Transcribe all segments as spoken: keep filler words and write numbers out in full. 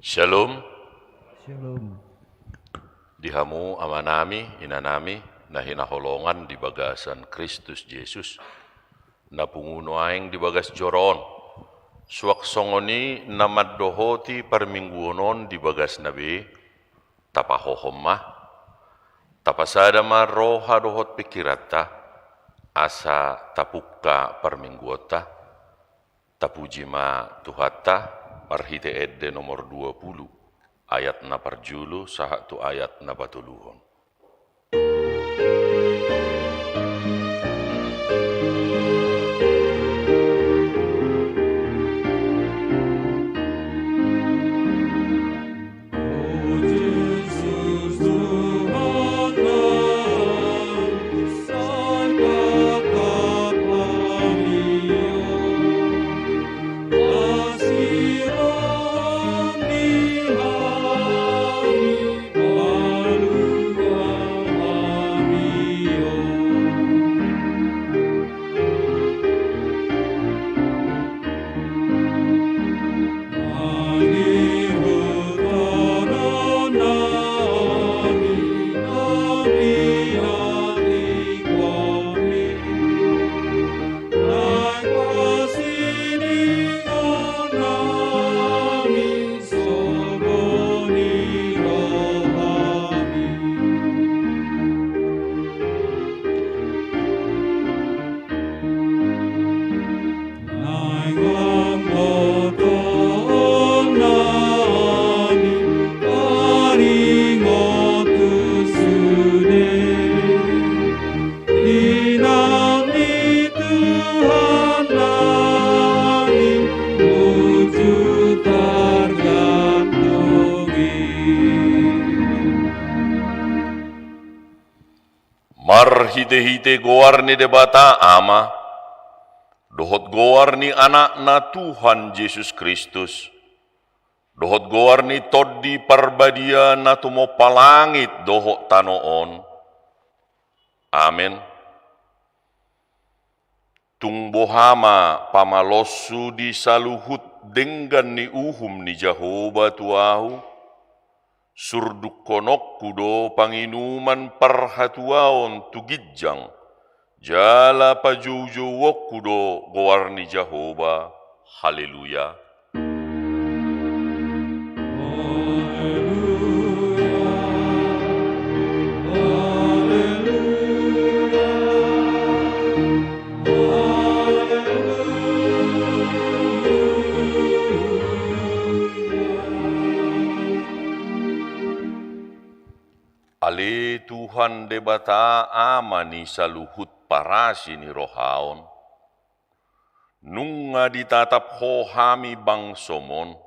Shalom. Shalom. Di hamu amanami, inanami, na hinaholongan di bagasan Kristus Jesus, na pungu nuaeng di bagas joro on. Suang songon i na mandohoti parmingguon on di bagasna be, tapahohom ma, tapasada ma roha dohot pingkiranta, asa tapungka parmingguonta. Tapuji ma Tuhanta, marhite ende nomor dua pulu, ayat na parjolo sahat tu ayat na patoluhon. Di nang ni Tuhan nami, uju targantung i. Marhite-hite goar ni Debata Ama, dohot goar ni Anakna Tuhan Jesus Kristus, dohot goar ni Tondi Parbadia na tumompa langit dohot tano on. Amen. Tung boha ma pamaloshu di saluhut denggan ni uhum ni Jahowa tu ahu? Surdukkononku do panginuman parhatuaon tu ginjang, jala pajoujouonku do goar ni Jahowa. Haleluya. Ale Tuhan Debata, Ama ni saluhut parasi ni roha on, nunga ditatap Ho hami bangsom on,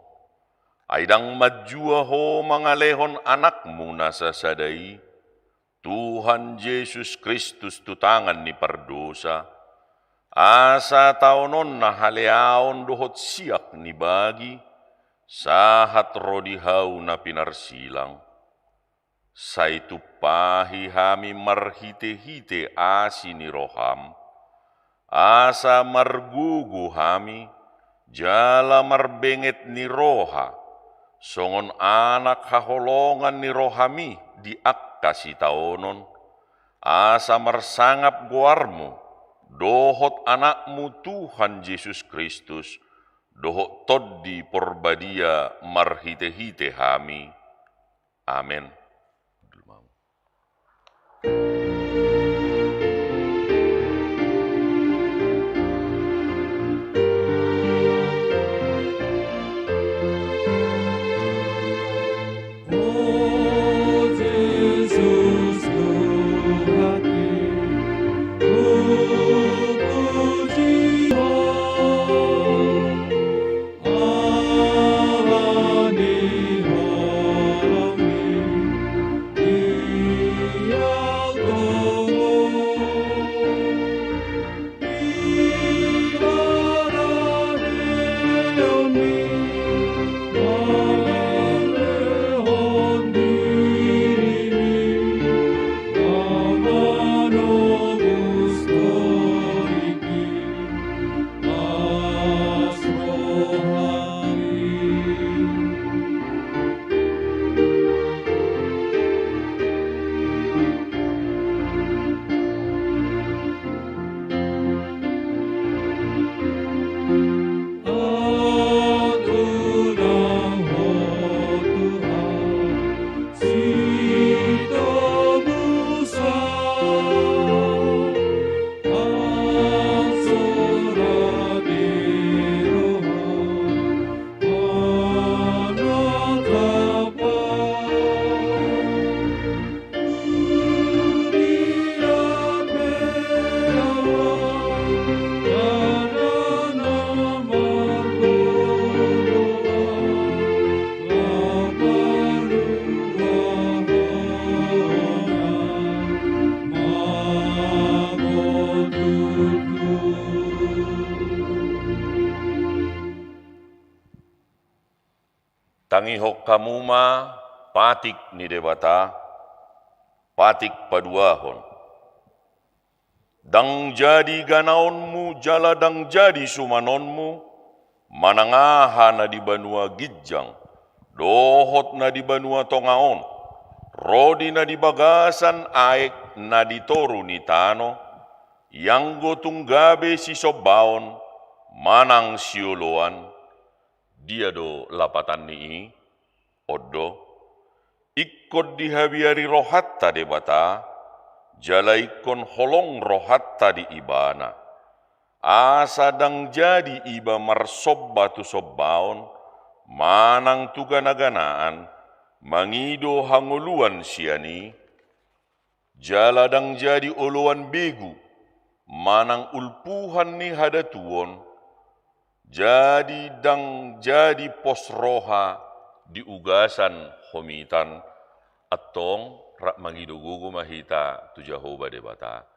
ai ndang manjua Ho mangalehon Anakmu na sasada i, Tuhan Jesus Kristus, tu tangan ni pardosa, asa taononna haleaon dohot siak ni bagi, sahat ro di hau na pinarsilang. Sai tumpahi hami marhite-hite asi ni roham, asa margogo hami jala marbenget ni roha, songon anak haholongan ni rohami di angka sitaonon, asa marsangap goarmu, dohot Anakmu Tuhan Jesus Kristus, dohot Tondi Porbadia marhite-hite hami. Amen. Tangihon hamu ma patik ni Debata, patik paduahon. Ndang jadi ganaonmu jala ndang jadi sumanonmu, manang aha na di banua ginjang, dohot na di banua tonga on, ro di na di bagasan aek na di toru ni tano, ianggo tung gabe sisombaon, manang sioloan. Dia do lapatan ni i? On do, ingkon dihabiari rohanta Debata, jala ingkon holong rohanta di Ibana. Asa ndang jadi iba marsomba tu sombaon, manang tu ganaganaan, mangido hangoluan sian i, jala ndang jadi oloan begu, manang ulpuhan ni hadatuon, jadi ndang jadi pos roha di ugasan homitan. Antong rap mangido gogo ma hita tu Jahowa Debata.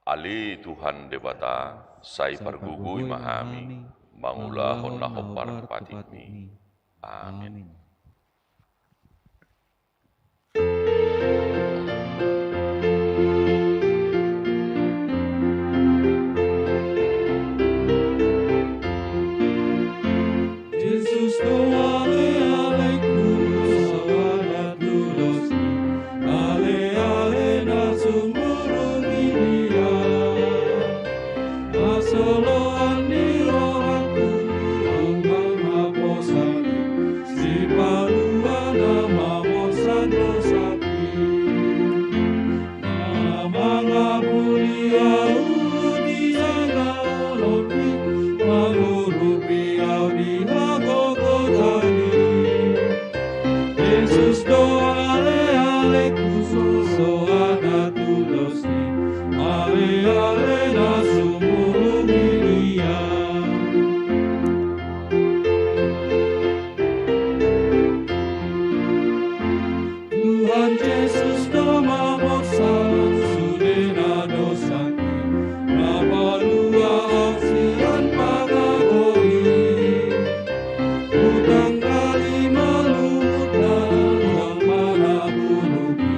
Ale Tuhan Debata, sai pargogoi ma hami mangulahon na hombar tu patikmi. Amin. Jesus do ale ale ku, so adat tu dos i, ale ale na sumurung i dia. Hasoloan ni rohangku, rohangku na posan i, sipalua na mamorsan dosangki. Na mangapuli ahu di sangganon i, mangurupi ahu di hagogotan i. Jesus do ale ale ku, so adat tu dos i, ale ale na sumurung i dia. Tuhan Jesus do mamorsan sude na dosangki, na palua ahu sian pangago i. Hutang dali maluhut na, huang mana buruk i,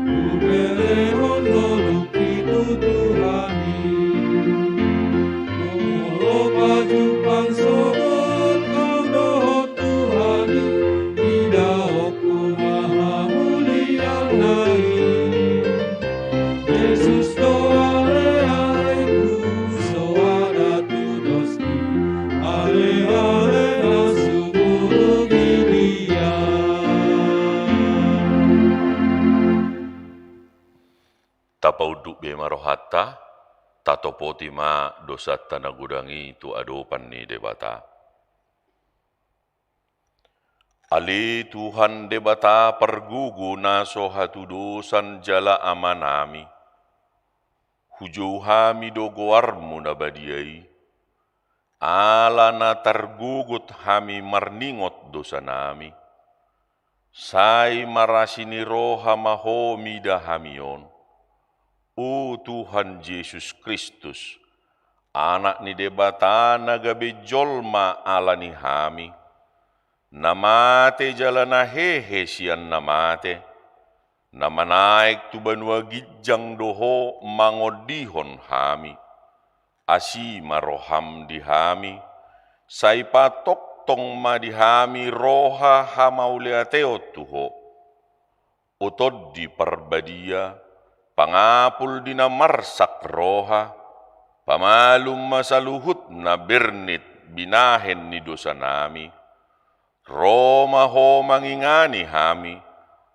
hubelehon ngolungki tu Tuhan i. Molo pajumpang sogot ahu dohot Tuhan i, idaonku ma hamulianna i. Jesus do ale ale ku, so adat tu dos i, ale ale na sumurung i dia. Tapaunduk be ma rohanta, tatopoti ma dosanta na godang i tu adopan ni Debata. Ale Tuhan Debata pargogo na so hatudosan jala Amanami, hujou hami do goarmu na badia i, ala na targogot hami marningot dosanami. Sai marasi ni roha ma Ho mida hami on, o Tuhan Jesus Kristus, Anak ni Debata na gabe jolma ala ni hami, na mate jala na hehe sian na mate, na manaek tu banua ginjang do Ho mangondihon hami. Asi ma roham di hami, sai patongtong ma di hami roha hamauliateon tu Ho. O Tondi Parbadia, pangapul di na marsak roha, pamalum ma saluhut na bernit binahen ni dosanami. Ro ma Ho mangingani hami,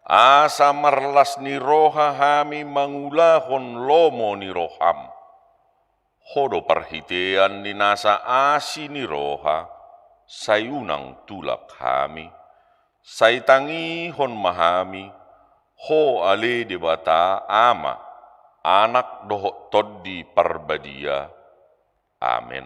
asa marlas ni roha hami mangulahon lomo ni roham. Ho do parhitean ni nasa asi ni roha, sai unang tulak hami, sai tangihon ma hami, Ho ale Debata Ama, Anak dohot Tondi Parbadia. Amen.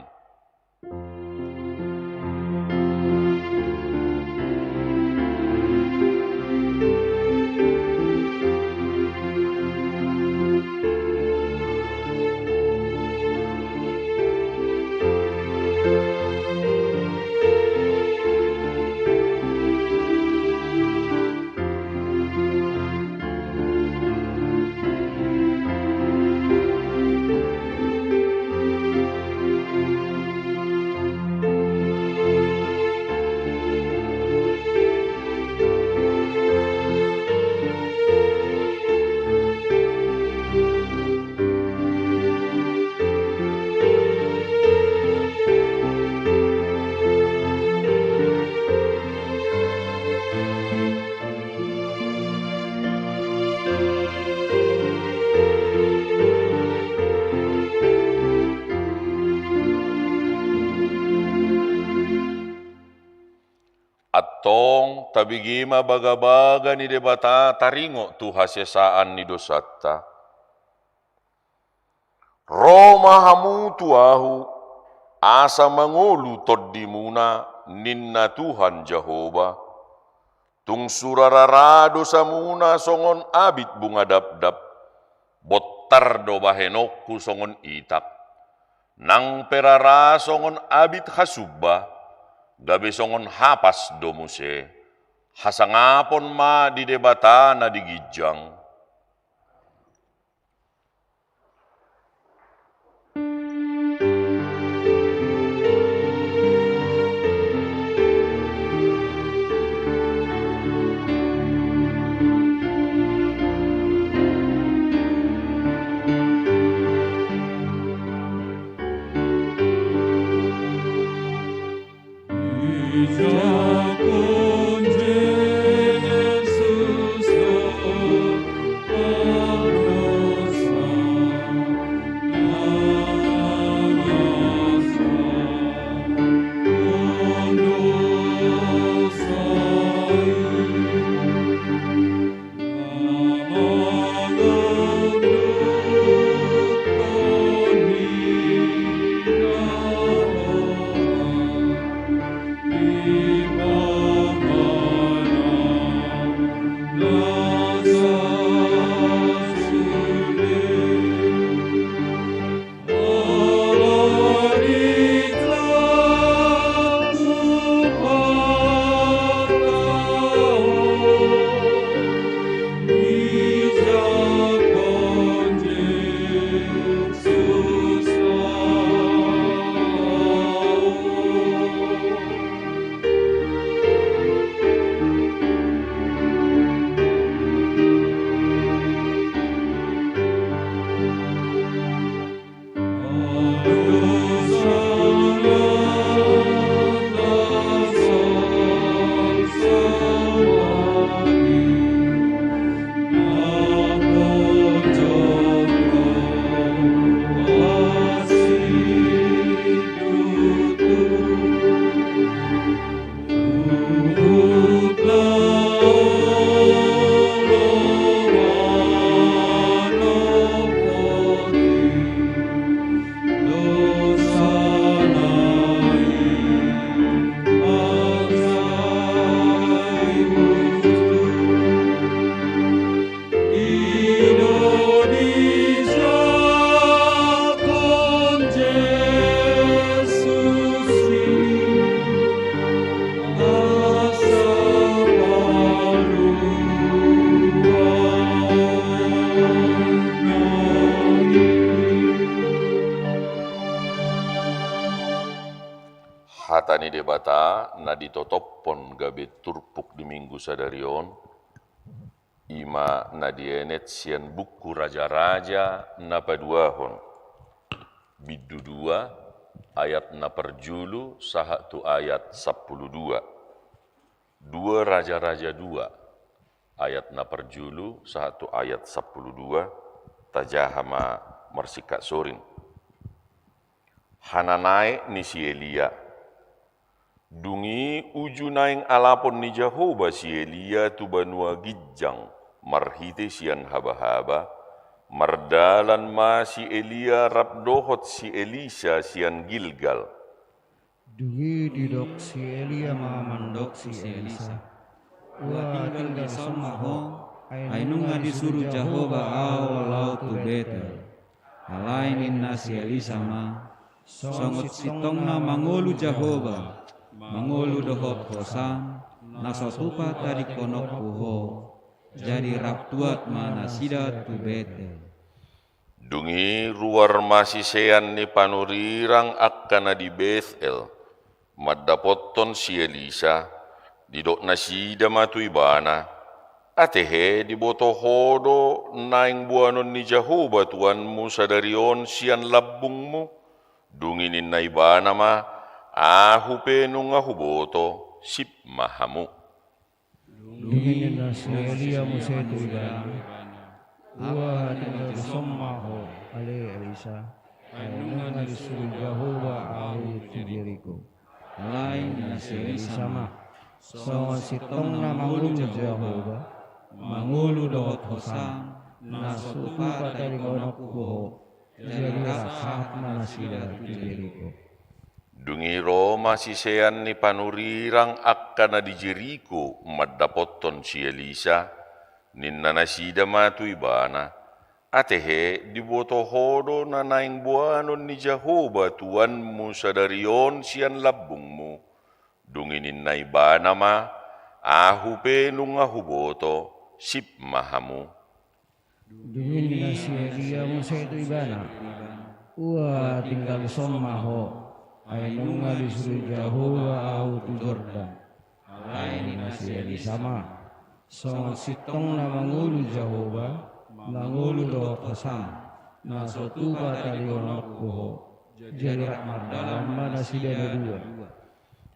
Antong tabege ma bagabaga ni Debata taringot tu hasesaan ni dosanta. Ro ma hamu tu Ahu, asa mangolu tondimuna, ninna Tuhan Jahowa. Tung sura rara dosamuna songon abit bunga dapdap, bontar do bahenonku songon itak. Nang pe rara songon abit hasumba, gabe songon hapas do muse. Hasangapon ma di Debata na di ginjang. Hata ni Debata na ditotophon gabe turpuk di Minggu sadari on, i ma na dienet sian buku Raja-raja na paduahon, bindu dua, ayat na parjulu sahat tu ayat sampulu dua. Dua Raja-raja dua, ayat na parjulu sahat tu ayat sampulu dua, tajaha ma marsingkat soring. Hananaek ni si Elia. Dung i uju naeng alapon ni Jahowa si Elia tu banua ginjang marhite sian habahaba, mardalan ma si Elia rap dohot si Elisa sian Gilgal. Dung i didok si Elia ma mandok si Elisa: Ua tinggal dison ma ho, ai nunga disuru Jahowa ahu laho tu Betel. Alai ninna si Elisa ma: Songon sintongna mangolu Jahowa, mangolu dohot hosan, na so tupa tadingkononku ho. Jadi rap tuat ma nasida tu Betel. Dung i ruar ma sisean ni panurirang angka na di Betel mandapothon si Elisa, didok nasida ma tu ibana: Ate he diboto ho do naeng boanon ni Jahowa Tuhanmu sadari on sian lambungmu? Dung i ninna ibana ma: Ahu pe nunga huboto, sip ma hamu. Dung i ninna si Elia muse tu ibana: Ua tinggal dison ma ho, ale Elisa, ai nunga disuru Jahowa ahu tu Jeriko. Alai ninna si Elisa ma: Songon sintongna mangolu Jahowa, mangolu dohot hosam, na so tupa talingahononku ho, jadi rap sahat ma nasida tu Jeriko. Dung i ro ma sisean ni panurirang angka na di Jeriko mandapothon si Elisa, ninna nasida ma tu ibana: Atehe, diboto ho do na naeng boanon ni Jahowa Tuanmu sadari on sian lambungmu. Dung i ninna ibana ma: Ahu pe nunga huboto, sip ma hamu. Dung i ninna si Elia muse tu ibana: Ua tinggal dison ma ho, ai nunga disuru Jahowa ahu tu Jordan. Alai ninna si Elisa ma: Songon sintongna mangolu Jahowa, mangolu dohot hosam, na so tupa talingahononku ho, jadi rap mardalan ma nasida na dua.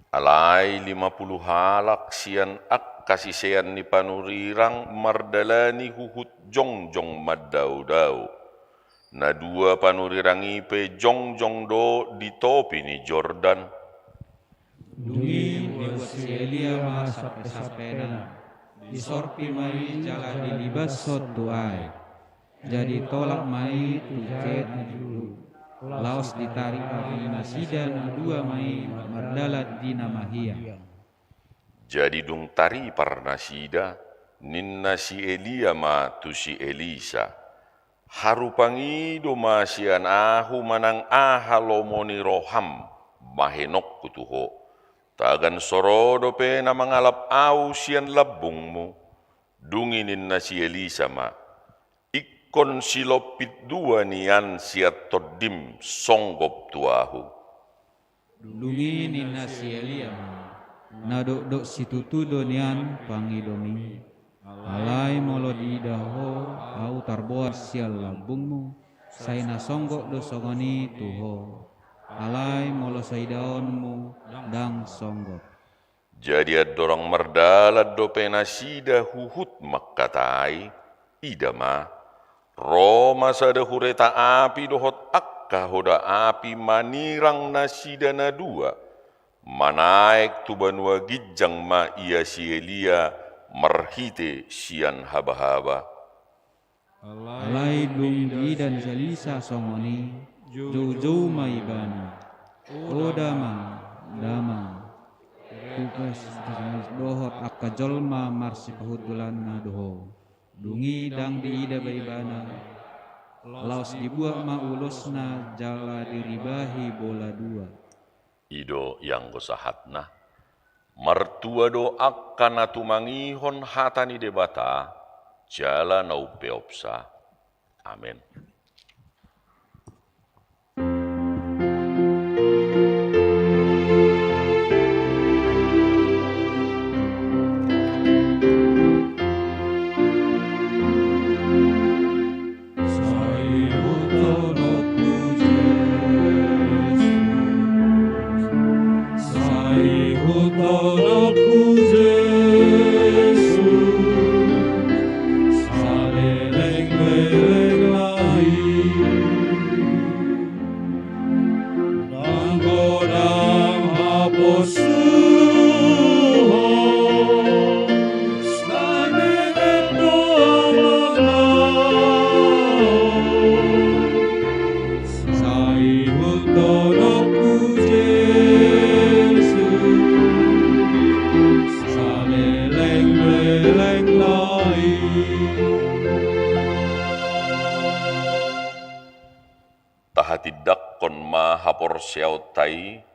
Alai lima pulu halak sian angka sisean ni panurirang mardalani huhut jongjong mandaodao. Na dua panurirang i pe jongjong do di topi ni Jordan. Dung i dibuat si Elia ma sampesampena, disorpi ma i jala dilibashon tu aek. Jadi tolap ma i tu jaet ni julu, laos ditarik ari nasida na dua ma i mardalan di na mahiang. Jadi dung taripar nasida, ninna si Elia ma tu si Elisa: Harupangi do ma sian ahu manang aha lomo ni roham bahenonku tu ho. Tagan so ro dope na mangalap ahu sian lambungmu. Dung i ninna si Elisa ma: Ingkon silompit dua nian sian tondim songgop tu ahu. Dung i ninna si Elia ma: Na dokdok situtu do nian pangidom i. Alai molo diida ho ahu tarboan sian lambungmu, sai na songgop do songon i tu ho. Alai molo so idaonmu, ndang songgop. Jadi andorang mardalan dope nasida huhut mangkatai, ida ma, ro ma sada hureta api dohot angka hoda api manirang nasida na dua. Manaek tu banua ginjang ma ia si Elia marhite sian habahaba. Alai dung diida ni si Elisa songon i, joujou ma ibana: O damang, damang. Tupa si Elisa dohot angka jolma marsipahundulanna do ho. Dung i ndang diida be ibana, laos dibuat ma ulosna jala diribahi bola dua. I do ianggo sahatna. Martua do angka na tumangihon hata ni Debata, jala na umpeopsa. Amen. Sai hutononku Jesus, sai hutononku Jesus, saleleng-leleng lae. Ndang godang haporseaon, sai menek do amang. Sai hutononku Jesus, saleleng-leleng lae. Tahatindangkon ma haporseaonta i,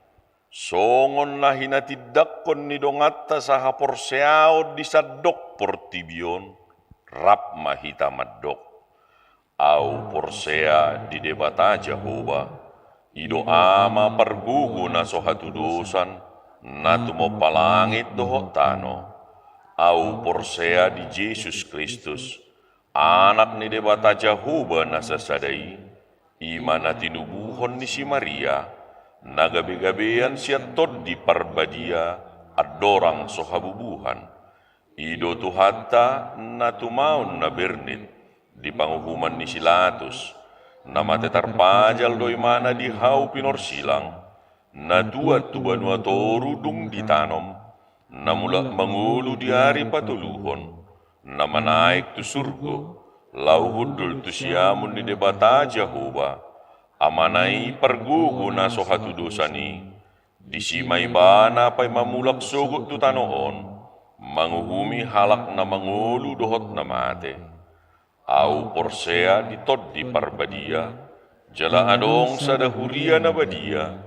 songon na hinatindangkon ni donganta sahaporseaon di sandok portibi on, rap ma hita mandok: Ahu porsea di Debata Jahowa, i do Ama pargogo na so hatudosan, na tumompa langit dohot tano. Ahu porsea di Jesus Kristus, Anak ni Debata Jahowa na sasada i, i ma na tinubuhon ni si Maria, na gabe-gabean sian Tondi Parbadia, andorang so habubuhan. I do Tuhanta, na tumaon na bernit, di panguhuman ni si Latus, na mate tarpajal do imana di hau pinorsilang, na tuat tu banua toru dung ditanom, na mulak mangolu di ari patoluhon, na manaek tu surgo, laho hundul tu siamun ni Debata Jahowa, Amana i pargogo na so hatudosan i, disi ma ibana paima mulak sogot tu tano on, manguhumi halak na mangolu dohot na mate. Ahu porsea di Tondi Parbadia, jala adong sada huria na badia,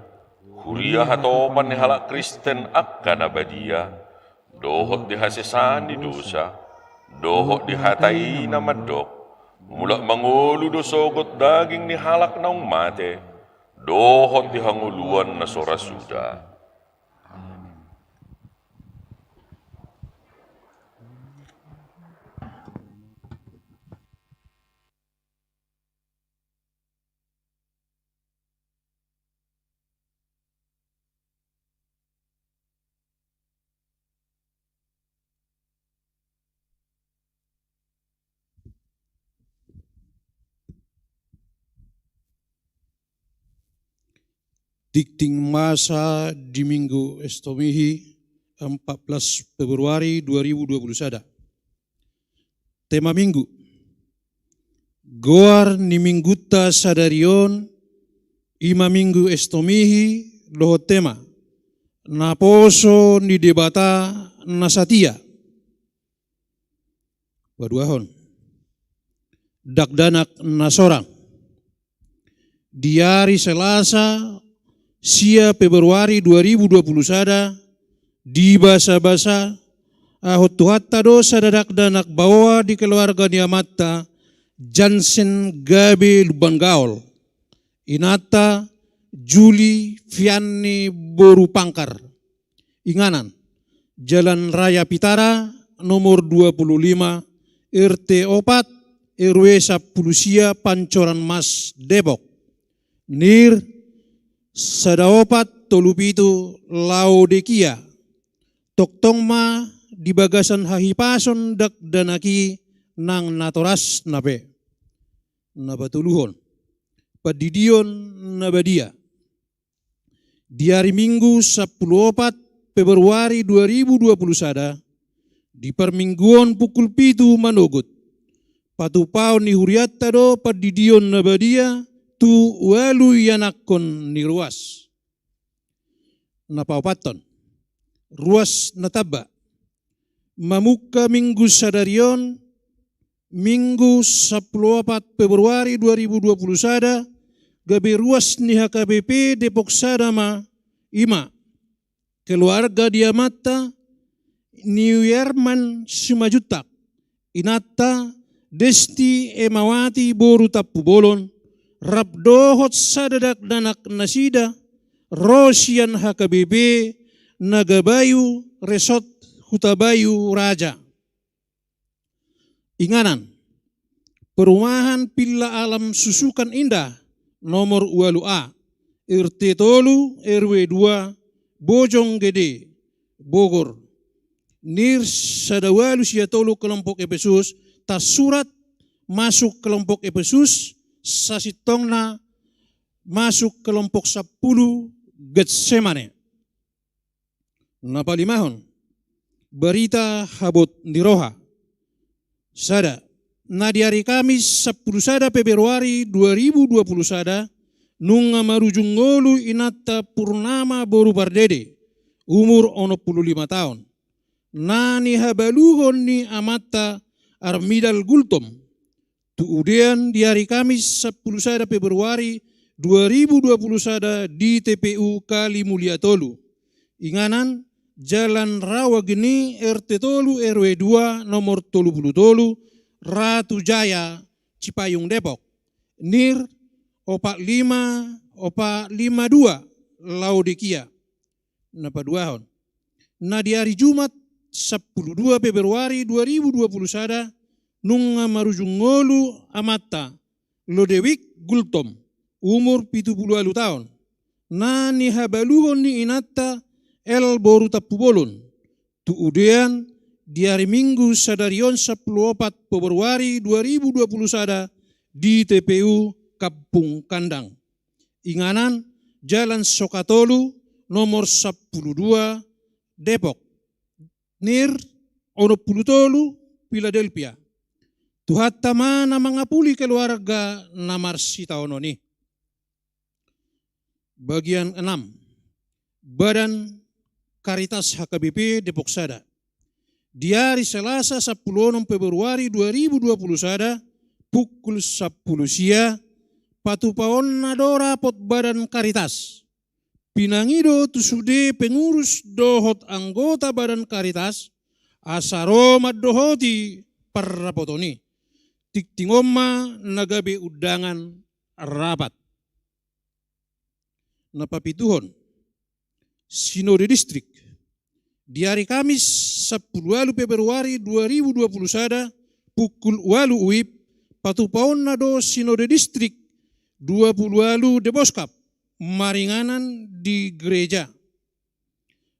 huria hatopan ni halak Kristen angka na badia, dohot di hasesaan ni dosa, dohot di hata i na mandok, mulak mangolu do sogot daging ni halak naung mate, dohot di hangoluan na so ra suda. Amen. Dikting masa di Minggu Estomihi, empat belas Februari dua ribu dua puluh sada. Tema minggu. Goar ni minggunta sadari on, i ma Minggu Estomihi, dohot tema: Naposo ni Debata na satia. Paduahon. Dakdanak na sorang. Di ari Selasa, sia Februari dua ribu dua puluh sada, di basabasahon Tuhanta do sada dakdanak baoa di keluarga ni amanta, Jansen gabe Lumban Gaol. Inanta Juli Fianni boru Pangkar. Inganan, Jalan Raya Pitara, nomor dua puluh lima, R T opat, R W sapuluh sia, Pancoran Mas, Depok. Nir sada opat tolu pitu, Laodikia. Tongtong ma di bagasan hahipason dakdanak i nang natorasna pe. Na patoluhon. Pandidion na badia. Di ari Minggu sampulu opat Februari dua ribu dua puluh sada, di parmingguon pukul pitu manogot, patupaon ni hurianta do pandidion na badia tu ualu ianakhon ni ruas. Na paopathon, ruas na tamba. Mamungka Minggu sadari on, Minggu sampulu opat Februari dua ribu dua puluh sada, gabe ruas ni H K B P Depok Sada ma, i ma keluarga ni amanta, Ni Wierman Simanjuntak, inanta Desti Emawati boru Tampubolon, rap dohot sada dakdanak nasida, ro sian H K B P Nagabayu, Resort Hutabayu Raja. Inganan, Perumahan Villa Alam Susukan Indah, nomor ualu A, R T tolu, R W dua, Bojonggede, Bogor. Nir sada ualu sia tolu kelompok Efesus, tarsurat masuk kelompok Efesus, sasintongna masuk kelompok sampulu Getsemane. Na palimahon, barita habot ni roha. Sada, na di ari Kamis sampulu sada Februari dua ribu dua puluh sada, nunga marujung ngolu inanta Purnama boru Pardede, umur onom pulu lima taon. Na nihabaluhon ni amanta Armidal Gultom, tu udean di ari Kamis sampulu sada Februari dua ribu dua puluh sada di T P U Kalimulia tolu. Inganan, Jalan Rawageni, R T tolu, R W dua, nomor tolu pulu tolu, Ratu Jaya, Cipayung, Depok. Nir opat lima, opat lima dua, Laodikia. Na paduahon. Na di ari Jumat sampulu dua Februari dua ribu dua puluh sada, nunga marujung ngolu amanta, Lodewik Gultom, umur pitu pulu ualu taon. Na nihabaluhon ni inanta, L boru Tampubolon, tu udean di ari Minggu sadari on sampulu opat Februari dua ribu dua puluh sada di T P U Kampung Kandang. Inganan, Jalan Sokatolu, nomor sampulu dua, Depok. Nir onom pulu tolu, Piladelpia. Tuhanta ma na mangapuli keluarga na marsitaonon i. Bagian enam. Badan Karitas H K B P Depok Sada. Di ari Selasa sampulu onom Februari dua ribu dua pulu sada, pukul sampulu sia, patupaonna do rapot Badan Karitas. Pinangido tu sude pengurus dohot anggota Badan Karitas, asa ro mandohoti parrapoton i. Tingting on ma na gabe undangan rapat. Na papituhon, Sinode Distrik. Di ari Kamis sampulu ualu Februari dua ribu dua pulu sada, pukul ualu uip, patupaonna do Sinode Distrik dua pulu ualu Deboskap, maringanan di gereja.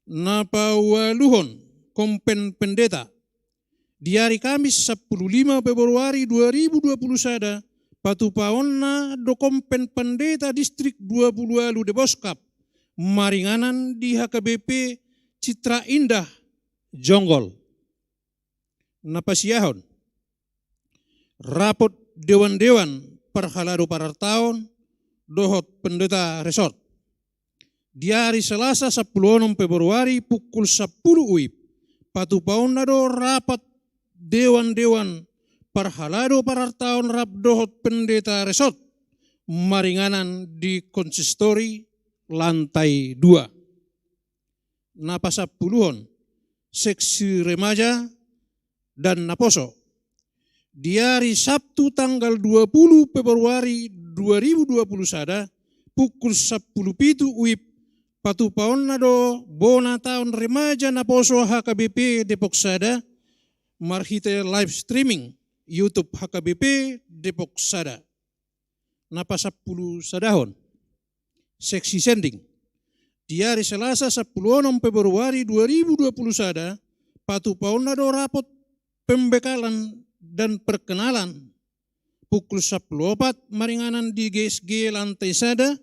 Na paualuhon, Kompen Pendeta. Di ari Kamis sampulu lima Februari dua ribu dua pulu sada, patupaonna do Kompen Pendeta Distrik dua pulu ualu Deboskap, maringanan di H K B P Citra Indah Jonggol. Na pasiahon, rapot dewan-dewan parhalado parartaon dohot pendeta resort. Di ari Selasa sampulu onom Februari pukul sampulu uip, patupaonna do rapat dewan-dewan parhalado parartaon rap dohot pendeta resort, maringanan di konsistori lantai dua. Na pasampuluhon, Seksi Remaja dan Naposo. Di ari Sabtu tanggal dua pulu Februari dua ribu dua pulu sada, pukul sampulu pitu uip, patupaonna do bona taon remaja Naposo H K B P Depok Sada, marhite live streaming YouTube H K B P Depok Sada. Na pasampulu sadahon, Seksi Sending. Di ari Selasa sampulu onom Februari dua ribu dua pulu sada, patupaonna do rapot pembekalan dan perkenalan, pukul sampulu opat, maringanan di G S G lantai sada,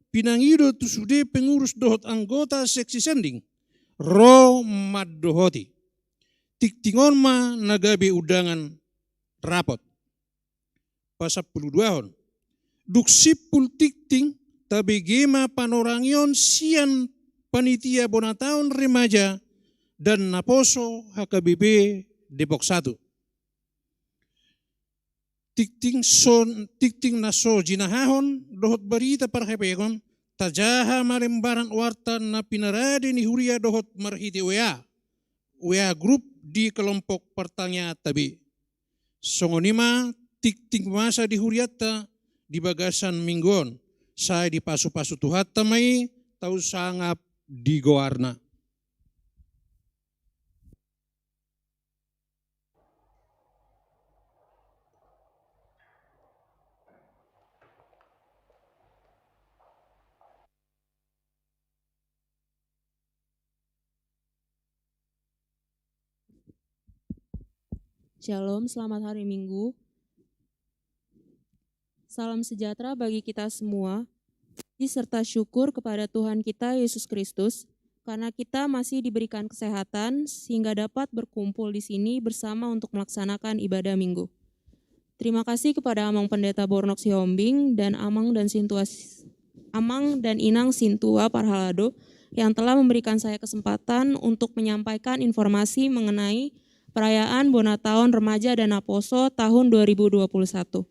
pinangido tu sude pengurus dohot anggota Seksi Sending ro mandohoti. Tingting on ma na gabe undangan rapot. Pasampulu duahon. Dung simpul tingting, tabege ma panorangion sian panitia bona taon remaja dan naposo H K B P Depok Satu. Tingting so, tingting na so jinahahon dohot barita parhepeon, tajaha ma lembaran warta na pinarade ni huria dohot marhite W A, W A group di kelompok partangianganta be. Songon i ma tingting masa di hurianta di bagasan minggu on, sai dipasupasu Tuhanta ma i, tau sangap di goarna. Shalom, selamat hari Minggu. Salam sejahtera bagi kita semua. Puji serta syukur kepada Tuhan kita, Yesus Kristus, karena kita masih diberikan kesehatan sehingga dapat berkumpul di sini bersama untuk melaksanakan ibadah Minggu. Terima kasih kepada Amang Pendeta Bornok Sihombing dan Amang dan Sintua, Amang dan Inang Sintua Parhalado yang telah memberikan saya kesempatan untuk menyampaikan informasi mengenai perayaan Bona Taon Remaja dan Naposo tahun dua ribu dua puluh satu.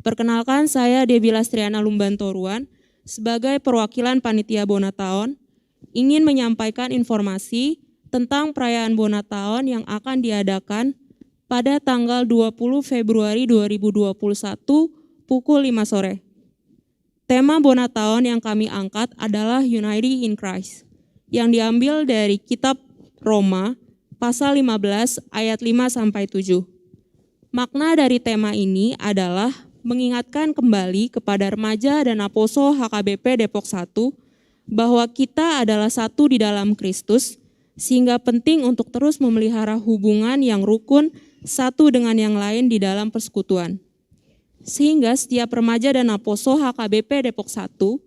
Perkenalkan, saya Devi Lastriana Lumbantoruan, sebagai perwakilan panitia Bona Taon, ingin menyampaikan informasi tentang perayaan Bona Taon yang akan diadakan pada tanggal dua puluh Februari dua ribu dua puluh satu pukul lima sore. Tema Bona Taon yang kami angkat adalah Unity in Christ, yang diambil dari kitab Roma pasal lima belas ayat lima sampai tujuh. Makna dari tema ini adalah mengingatkan kembali kepada remaja dan naposo H K B P Depok Satu bahwa kita adalah satu di dalam Kristus, sehingga penting untuk terus memelihara hubungan yang rukun satu dengan yang lain di dalam persekutuan. Sehingga setiap remaja dan naposo H K B P Depok Satu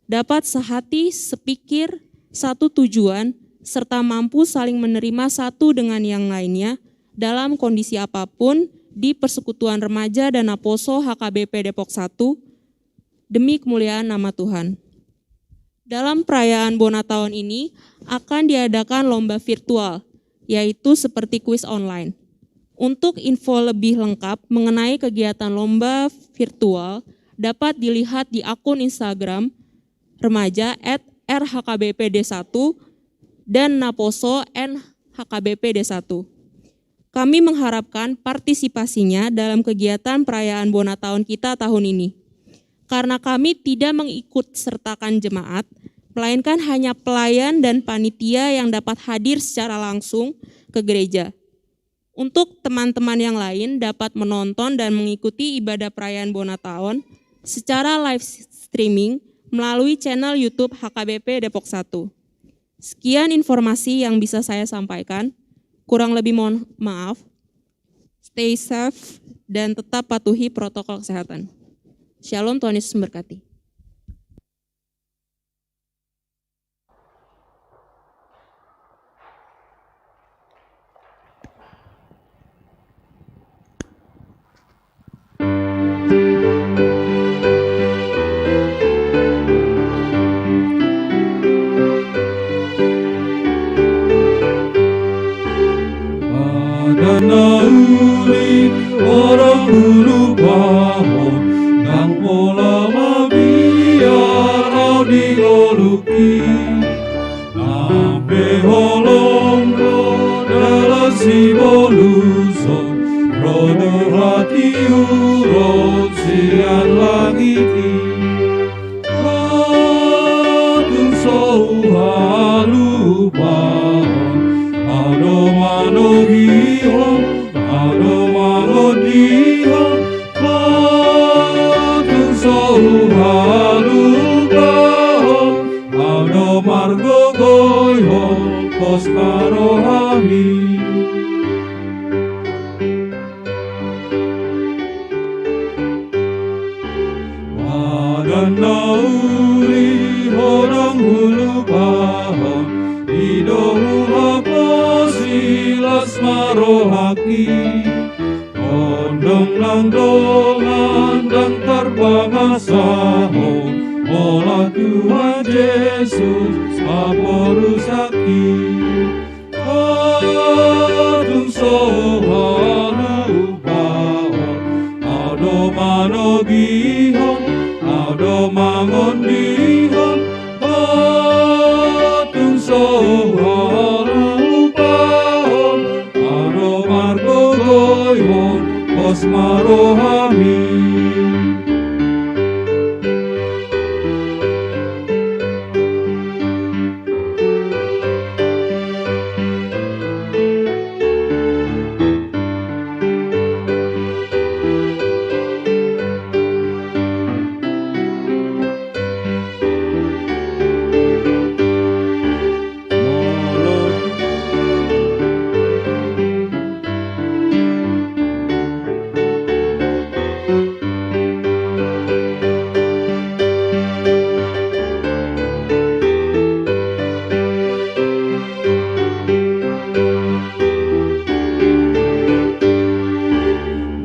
dapat sehati, sepikir, satu tujuan, serta mampu saling menerima satu dengan yang lainnya dalam kondisi apapun di Persekutuan Remaja dan Naposo H K B P Depok satu, demi kemuliaan nama Tuhan. Dalam perayaan Bona Taon ini akan diadakan lomba virtual, yaitu seperti kuis online. Untuk info lebih lengkap mengenai kegiatan lomba virtual dapat dilihat di akun Instagram remaja at R H K B P D satu dan Naposo N H K B P D satu. Kami mengharapkan partisipasinya dalam kegiatan perayaan Bona Taon kita tahun ini. Karena kami tidak mengikut sertakan jemaat, melainkan hanya pelayan dan panitia yang dapat hadir secara langsung ke gereja. Untuk teman-teman yang lain dapat menonton dan mengikuti ibadah perayaan Bona Taon secara live streaming melalui channel YouTube H K B P Depok satu. Sekian informasi yang bisa saya sampaikan. Kurang lebih mohon maaf. Stay safe dan tetap patuhi protokol kesehatan. Shalom, Tuhan Yesus memberkati. Padan na uli, holan hulupahon, ndang pola mabiar ahu di ngolungki. Nang pe holong do dalan siboluson, ro do hatiuron sian langit i. Tung so huhalupahon, ahu do manogihon, ahu do mangondihon, tung so huhalupahon, ahu do margogoihon, pos ma rohami. Padan na uli, holan hulupahon, i do huhaposi, las ma rohangki. Tondong nang dongan ndang tarpangasahon, molo Tuhan Jesus haporusangki. Tung so huhalupahon, ahu do manogihon, ahu do mangondihon, tung so huhalupahon, ahu do margogoihon, pos ma rohami.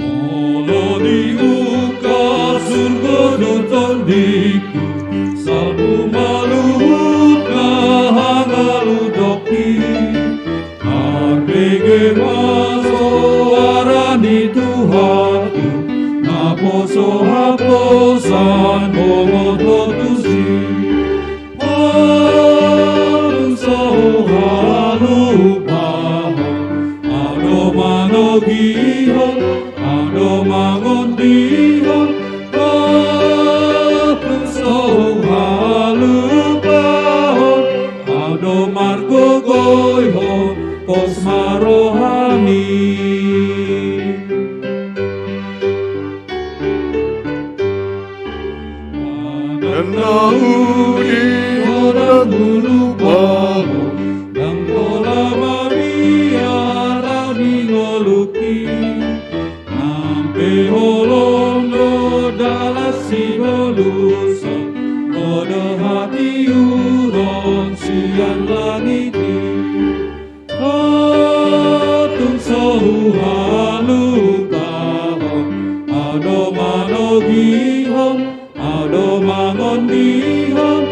Molo diungkap surgo dohot tondingku, salpu ma luhut na hangalutongki. Marbege ma soara ni Tuhanku, naposo haposan bongot ho tusi. Tung so huhalupahon, ahu do manogihon, ahu do mangondihon, tung so huhalupahon, ahu do margogoihon, pos ma rohami. Padan na uli, holan hulupahon, ndang pola mabiar ahu di ngolungki. Nang pe holong do dalan siboluson, ro do hatiuron sian langit i. Tung so huhalupahon, au do manogihon, au do mangondihon.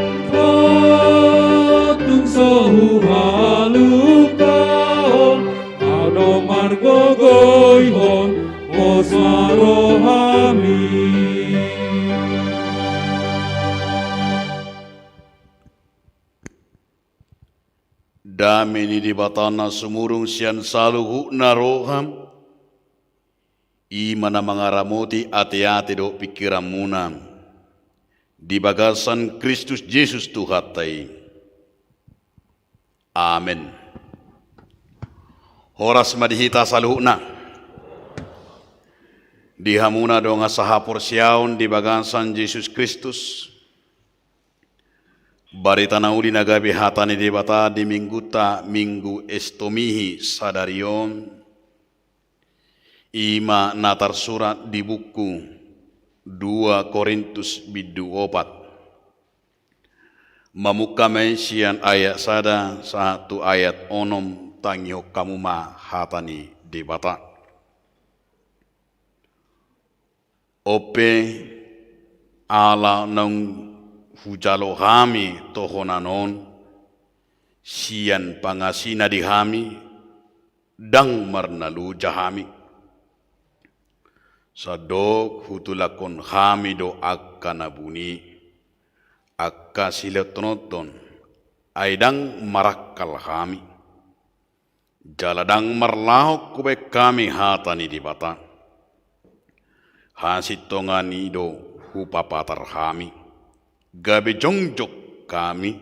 Tung so huhalupahon, au do margogoihon, pos ma rohami. Dame ni Debata na sumurung sian saluhutna roha, i ma na mangaramoti ateate dohot pingkiranmuna di bagasan Kristus Jesus Tuhanta i. Amen. Horas ma di hita saluhutna. Di hamu na dongan sahaporseaon di bagasan Jesus Kristus, barita na uli na gabe hata ni Debata di minggunta, Minggu Estomihi sadari on, i ma na tarsurat di buku dua Korintus bindu opat. Mamungka ma i sian ayat sada sahat tu ayat onom, tangihon hamu ma hata ni Debata. On pe, ala naung hujalo hami tohonan on sian pangasina di hami, ndang marnaloja hami. Sandok hutulakhon hami do angka na buni, angka silehonhon, ai ndang marangkal hami. Jala ndang marlahok hubaen hami hata ni Debata. Hasintongan i do hupapatar hami, gabe jongjong hami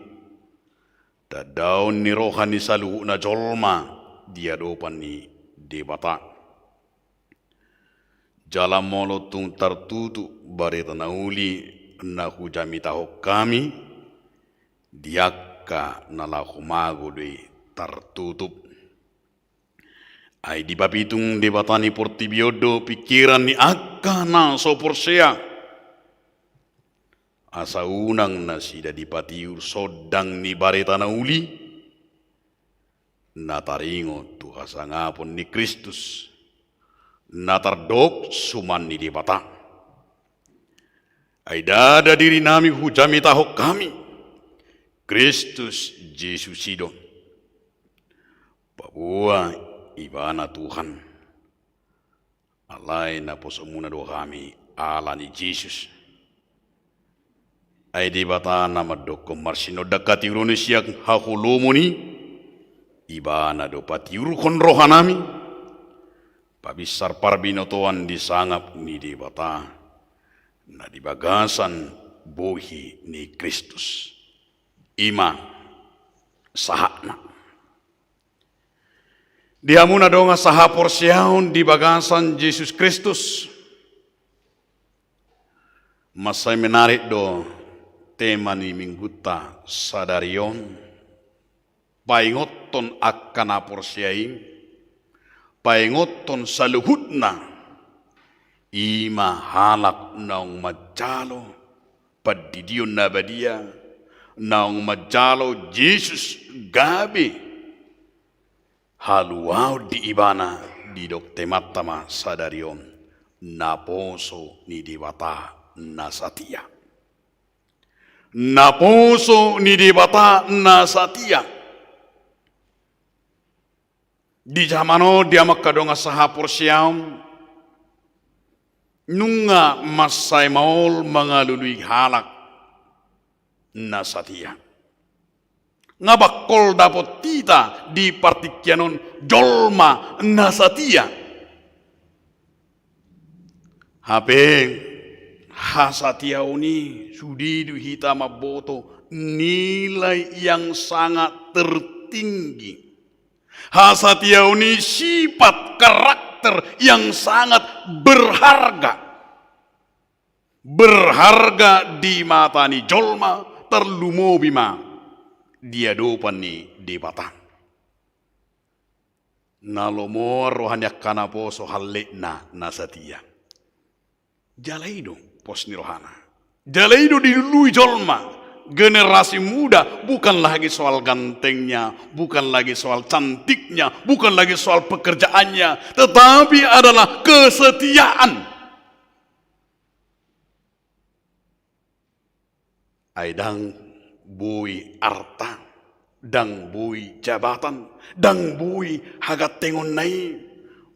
tandaon ni roha ni saluhutna jolma di adopan ni Debata. Jala molo tung tartutup barita na uli na hujamitahon hami, di angka na laho mago do i tartutup. Ai dipapitung Debata ni portibi on do pingkiran ni angka na so porsea, asa unang nasida dipatiur sondang ni barita na uli, na taringot tu hasangapon ni Kristus, na tardok suman ni Debata. Ai ndada dirinami hujamitahon hami, Kristus Jesus i do. Paboa Ibana Tuhan. Alai naposomuna do hami ala ni Jesus. Ai Debata na mandokkon marsinondang hatiuron i sian haholomon i, Ibana do patiurhon rohanami, pabinsar parbinotoan di sangap ni Debata na di bagasan bohi ni Kristus. I ma sahatna. Di hamu na dongan sahaporseaon di bagasan Jesus Kristus, mansai menarik do tema ni minggunta sadari on, paingothon angka na porsea i, paingothon saluhutna, i ma halak naung manjalo pandidion na badia, naung manjalo Jesus gabe haluaon di ibana. Didok temanta ma sadari on, naposo ni Debata na satia. Naposo ni Debata na satia. Di jaman on, di hamu angka dongan sahaporseaon, nunga mansai maol mangalului halak na satia. Nga bangkol dapot hita di partingkian on jolma na satia. Hape hasatiaon i sude do hita mamboto nilai yang sangat tertinggi. Hasatiaon i sifat karakter yang sangat berharga. Berharga di mata ni jolma, tarlumobi ma di adopan ni Debata. Na lomoan roha ni angka naposo halletna na satia. Jala i do pos ni rohana. Jala i do dilului jolma. generasi muda bukan lagi soal gantengnya, bukan lagi soal cantiknya, bukan lagi soal pekerjaannya, tetapi adalah kesetiaan. Ai ndang boi arta, ndang boi jabatan, ndang boi hagantengonna i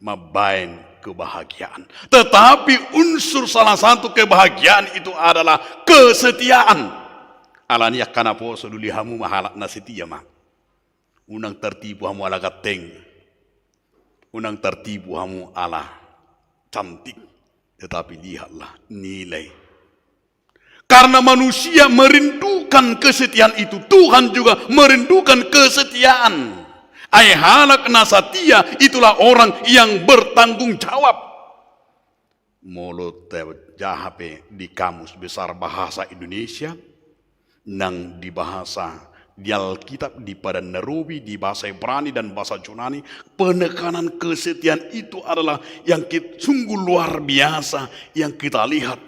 mambaen kebahagiaan. Tetapi unsur salah satu kebahagiaan itu adalah kesetiaan. Alani i angka naposo, doli hamu ma halak na setia ma. Unang tartipu hamu ala ganteng. Unang tartipu hamu ala cantik. Tetapi lihatlah nilai. Karena manusia merindukan kesetiaan itu, Tuhan juga merindukan kesetiaan. Ai halak na setia itulah orang yang bertanggung jawab. Molo tajaha pe di Kamus Besar Bahasa Indonesia, nang di bahasa di Alkitab, di Padan na Robi, di bahasa Ibrani dan bahasa Junani, penekanan kesetiaan itu adalah yang kit-, sungguh luar biasa yang kita lihat.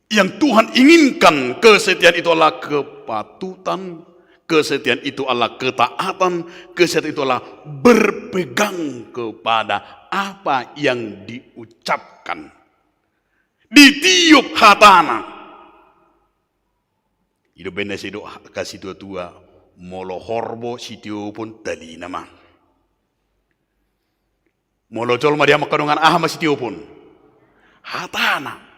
Yang Tuhan inginkan, kesetiaan itu adalah kepatutan, kesetiaan itu adalah ketaatan, kesetiaan itu adalah berpegang kepada apa yang diucapkan. Ditiop hatana. I do umbahen na sidok angka situatua, molo horbo sitiopon talina ma. Molo jolma di hamu angka dongan, aha ma sitiopon? Hatana.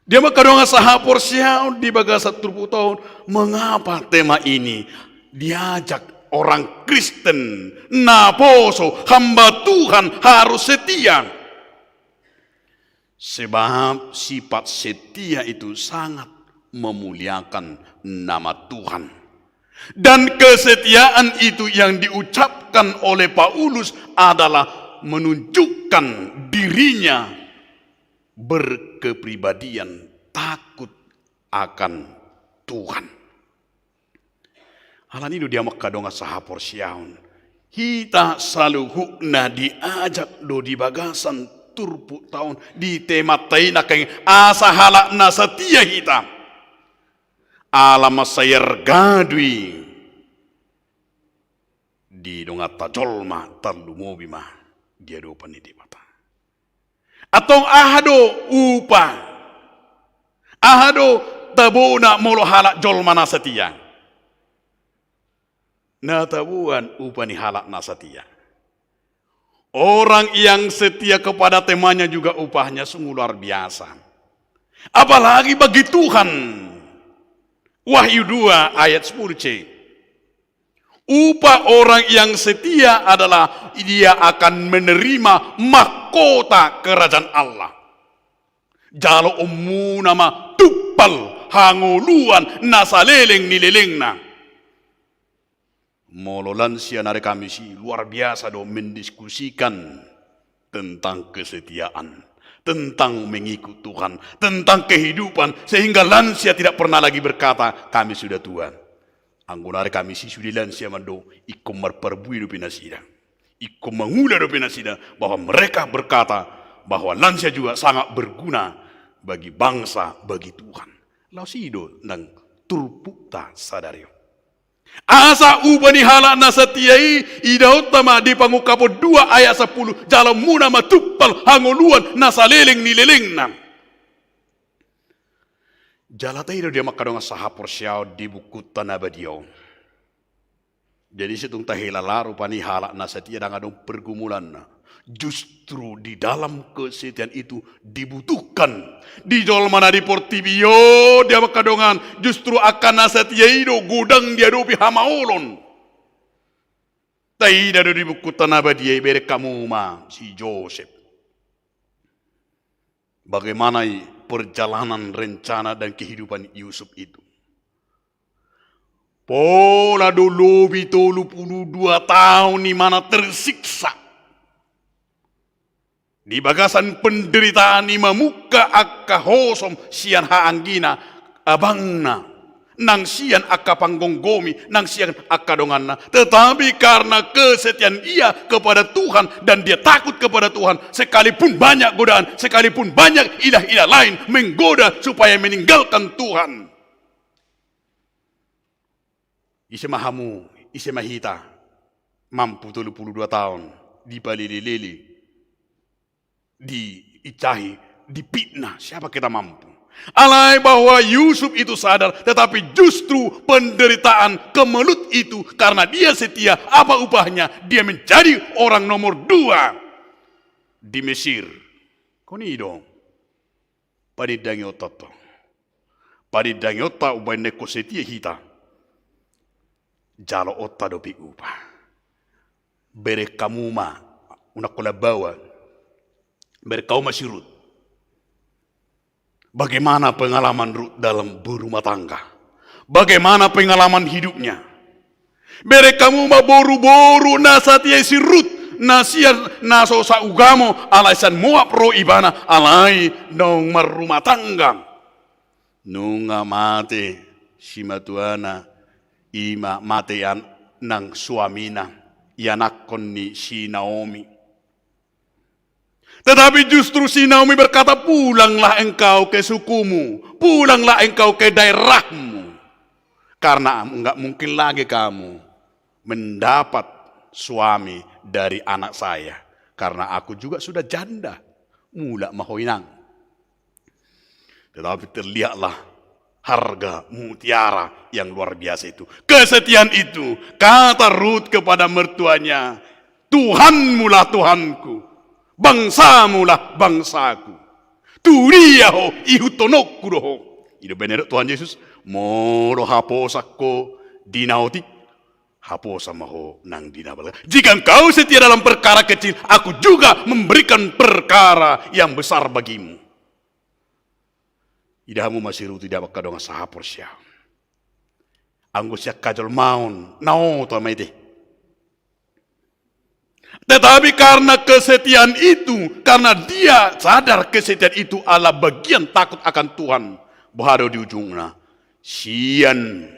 Di hamu angka dongan sahaporseaon, di bagasan turpukta on, mengapa tema ini diajak orang Kristen, naposo, hamba Tuhan harus setia? Sebab sifat setia itu sangat memuliakan nama Tuhan. Dan kesetiaan itu yang diucapkan oleh Paulus adalah menunjukkan dirinya berkepribadian takut akan Tuhan. Alani i do di hamu angka dongan sahaporseaon, hita saluhutna diajak do di bagasan turpukta on, di temanta i nangkin, asa halak na setia hita. Ala mansai arga do i di donganta jolma tarlumobi ma di adopan ni Debata. Antong aha do upa? Aha do tabona molo halak jolma na setia? Na taboan upa ni halak na setia. Orang yang setia kepada temannya juga upahnya sungguh luar biasa. Apalagi bagi Tuhan. Wahyu dua ayat sepuluh C. Upah orang yang setia adalah dia akan menerima mahkota kerajaan Allah. Jaloonmuna ma tumpal hangoluan na saleleng ni lelengna. Molo lansia na di Kamis i, luar biasa do mendiskusikan tentang kesetiaan, tentang mengikut Tuhan, tentang kehidupan, sehingga lansia tidak pernah lagi berkata, "Kami sudah tua." Anggo na di Kamis i sude lansia mandok, ingkon marparbue dope nasida. Ingkon mangula dope nasida bahwa mereka berkata bahwa lansia juga sangat berguna bagi bangsa, bagi Tuhan. Laos i do nang turpukta sadari on. Asa upa ni halak na setia i, idaonta ma di Pangungkapon dua ayat sampulu, jaloonmuna ma tumpal hangoluan na saleleng ni lelengna. Jala taida do di hamu angka dongan sahaporseaon di bukunta na badia on. Jadi sai tung tahilala rupani halak na setia ndang adong pergumulanna. Justru di dalam kesetiaan itu dibutuhkan. Di jolma na di portibi on, di hamu angka dongan, justru angka na setia i do godang diadopi hamaolon. Taida do di bukunta na badia, ibereng hamu ma si Josep. Bagaimana i perjalanan rencana dan kehidupan Yusuf itu. Pola do lobi tolu pulu dua taon imana tersiksa. Di bagasan penderitaan i mamungka angka hosom sian haanggina, abangna, Nang sian angka panggomgomi, nang sian angka donganna. Tetapi karena kesetiaan ia kepada Tuhan dan dia takut kepada Tuhan, sekalipun banyak godaan, sekalipun banyak ilah-ilah lain menggoda supaya meninggalkan Tuhan. Ise ma hamu, ise ma hita, mampu tolu pulu dua taon dipalele-lele, diincahi, dipitnah, siapa kita mampu? Alai bahwa Yusuf itu sadar, tetapi justru penderitaan kemelut itu, karena dia setia, apa upahnya? Dia menjadi orang nomor dua di Mesir. Koni do, panindangi otta to. Panindangi otta umbaen na ingkon setia hita. Jalo otta dope upa. Bereng hamu ma, unang holan baoa. Bereng hamu ma si Rut. Bagaimana pengalaman Rut dalam berumah tangga? Bagaimana pengalaman hidupnya? Bereng hamu ma boru-boru na satia i si Rut, na sian na so saugamo, alai sian Moab ro ibana, alai naung marrumah tangga. Nunga mate simatuana, i ma mate an-, nang suamina, ianakhon ni si Naomi. Tetapi justru si Naomi berkata, "Pulanglah engkau ke sukumu, pulanglah engkau ke daerahmu. Karena enggak mungkin lagi kamu mendapat suami dari anak saya, karena aku juga sudah janda. Mulak ma ho, Inang." Tetapi terlihatlah harga mutiara yang luar biasa itu. Kesetiaan itu, kata Rut kepada mertuanya, "Tuhanmulah Tuhanku, bangsamulah bangsaku. Tu dia ho, ihuthononku do ho." I do baen ni Tuhan Jesus, "Molo haposan ho di na otik, haposan ma ho nang di na balga. Jika engkau setia dalam perkara kecil, aku juga memberikan perkara yang besar bagimu." Ida hamu ma si Rut, ida hamu angka dongan sahaporseaon. Anggo sian hajolmaon, na oto ma i te. Tetapi karena kesetiaan itu, karena dia sadar kesetiaan itu adalah bagian takut akan Tuhan, boha do di ujungna? Sian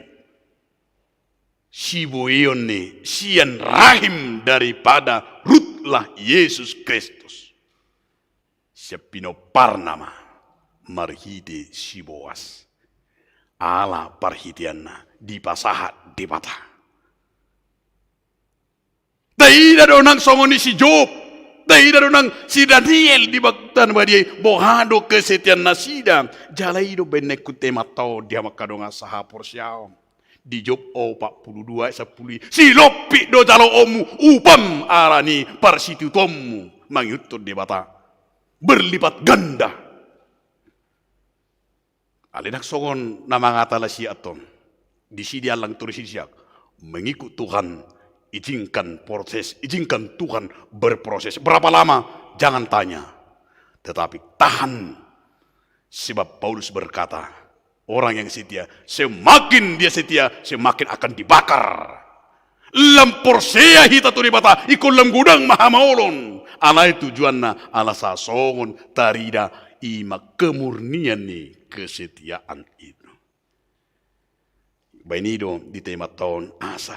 siboeon ni, sian rahim daripada Rutlah Yesus Kristus. Sian pinomparna ma marhite si Boas. Ala parhiteanna dipasahat Debata. Taida do nang songon i si Job. Taida do nang si Daniel di Buktan Badia i. Boha do kesetiaan nasida. Jala i do baen na ingkon taimanta on, di hamu angka dongan sahaporseaon. Di Job opat pulu dua ayat sampulu i, silompit do jaloonmu, upam ala ni parsitutuonmu mangihuthon Debata berlipat ganda. Alai ndang songon na mangata lasiat on. Disi diallang torus i, siak mengikut Tuhan, izinkan proses, izinkan Tuhan berproses. Berapa lama? Jangan tanya. Tetapi tahan. Sebab Paulus berkata, orang yang setia, semakin dia setia, semakin akan dibakar. Lam porsea hita tu Debata, ingkon lam godang ma hamaolon. Alai tujuanna, ala sasongon tarida, i ma kemurnian ni kesetiaan itu. Baen i do di taimanta on, asa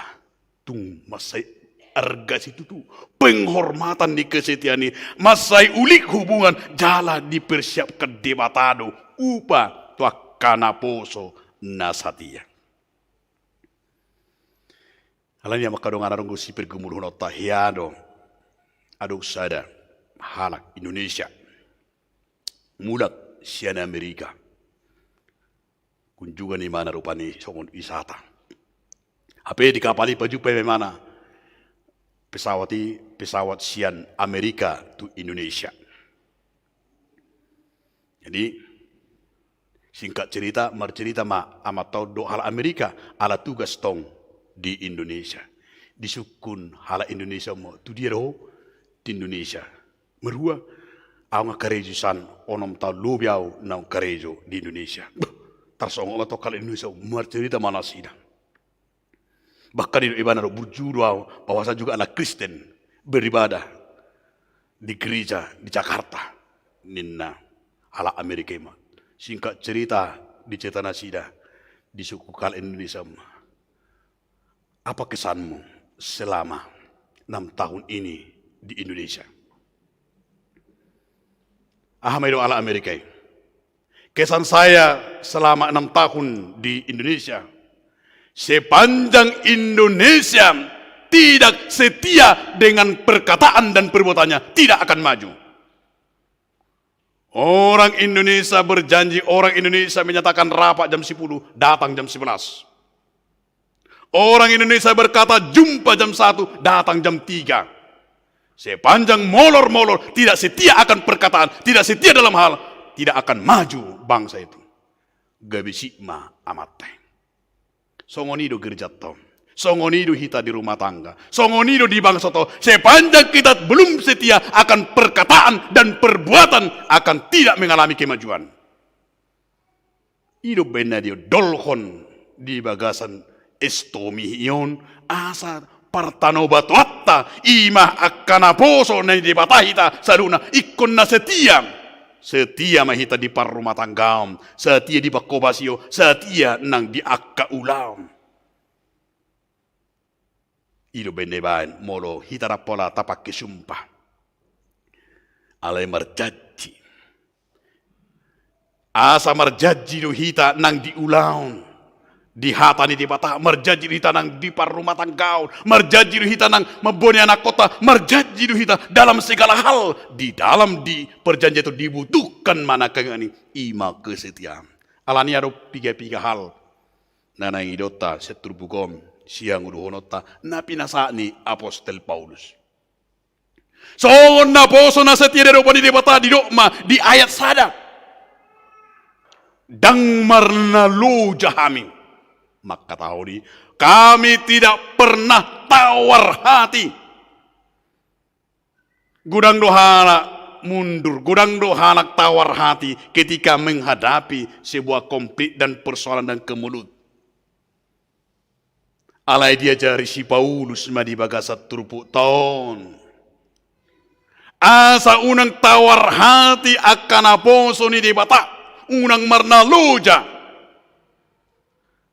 tung mansai arga situtu, penghormatan ni kesetiaan i, mansai ulik hubungan, jala dipersiapkan Debata do upa tu angka naposo na satia. Alani i, angka dongan, adong do sipergumulanhononta. Hea do, adong sada halak Indonesia mulak sian Amerika. Kunjungan ibana rupani songon wisata. Hape di kapal i pajumpang ma ibana pesawat i, pesawat sian Amerika tu Indonesia. Jadi, singkat cerita, marcerita ma amanta on dohot halak Amerika, ala tugas tong di Indonesia. Disungkun halak Indonesia ma, tu dia do ho? Tu Indonesia. Marhua? Ahu nga karejo sian onom taon lobi ahu naung karejo di Indonesia. Bah, tarsongon ma tong halak Indonesia, marcerita ma nasida. Bahkan didok ibana do, burju do ahu, bahwa saya juga anak Kristen, beribadah di gereja di Jakarta, ninna halak Amerika i ma. Singkat cerita, dicerita nasida, di suku kal Indonesia ma. Apa kesanmu selama enam tahun ini di Indonesia? Aha ma didok halak Amerika i? Kesan saya selama enam tahun di Indonesia, sepanjang Indonesia tidak setia dengan perkataan dan perbuatannya, tidak akan maju. Orang Indonesia berjanji, orang Indonesia menyatakan rapat jam sepuluh, datang jam sebelas. Orang Indonesia berkata jumpa jam satu, datang jam tiga. Sepanjang molor-molor, tidak setia akan perkataan, tidak setia dalam hal, tidak akan maju bangsa itu. Gabe sip ma amanta i. Songon i do gerjanta on. Songon i do hita di rumah tangga. Songon i do di bangsanta on. Sepanjang kita belum setia akan perkataan dan perbuatan, akan tidak mengalami kemajuan. I do umbahen na diondolhon di bagasan estomi i on, asa partanobatoanta, i ma angka naposo ni Debata hita saluhutna, ingkon na setia. Setia ma hita di parrumatanggaon, setia di panghobasion, setia nang di angka ulaon. I do umbahen na dibaen molo hita ndang pola tapangke sumpah. Alai marjanji. Asa marjanji do hita nang di ulaon, di hata ni Debata, marjanji do hita nang di parrumatanggaon, marjanji do hita nang mamboan ni anakkonta, marjanji do hita dalam segala hal, di dalam di perjanjian itu dibutuhkan ma na kangani, i ma kesetiaan. Alani i adong piga-piga hal na naeng idaonta sian turpuk on, sian ulaonta, na pinasahat ni apostel Paulus. Songon naposo na setia di adopan ni Debata, didok ma di ayat sada. Ndang marnaloja hami. Mangkatahon i, kami tidak pernah tawar hati. Godang do halak mundur, godang do halak tawar hati ketika menghadapi sebuah konflik dan persoalan dan kemelut. Alai diajari si Paulus ma di bagasan turpukta on. Asa unang tawar hati angka naposo ni Debata, unang marnaloja.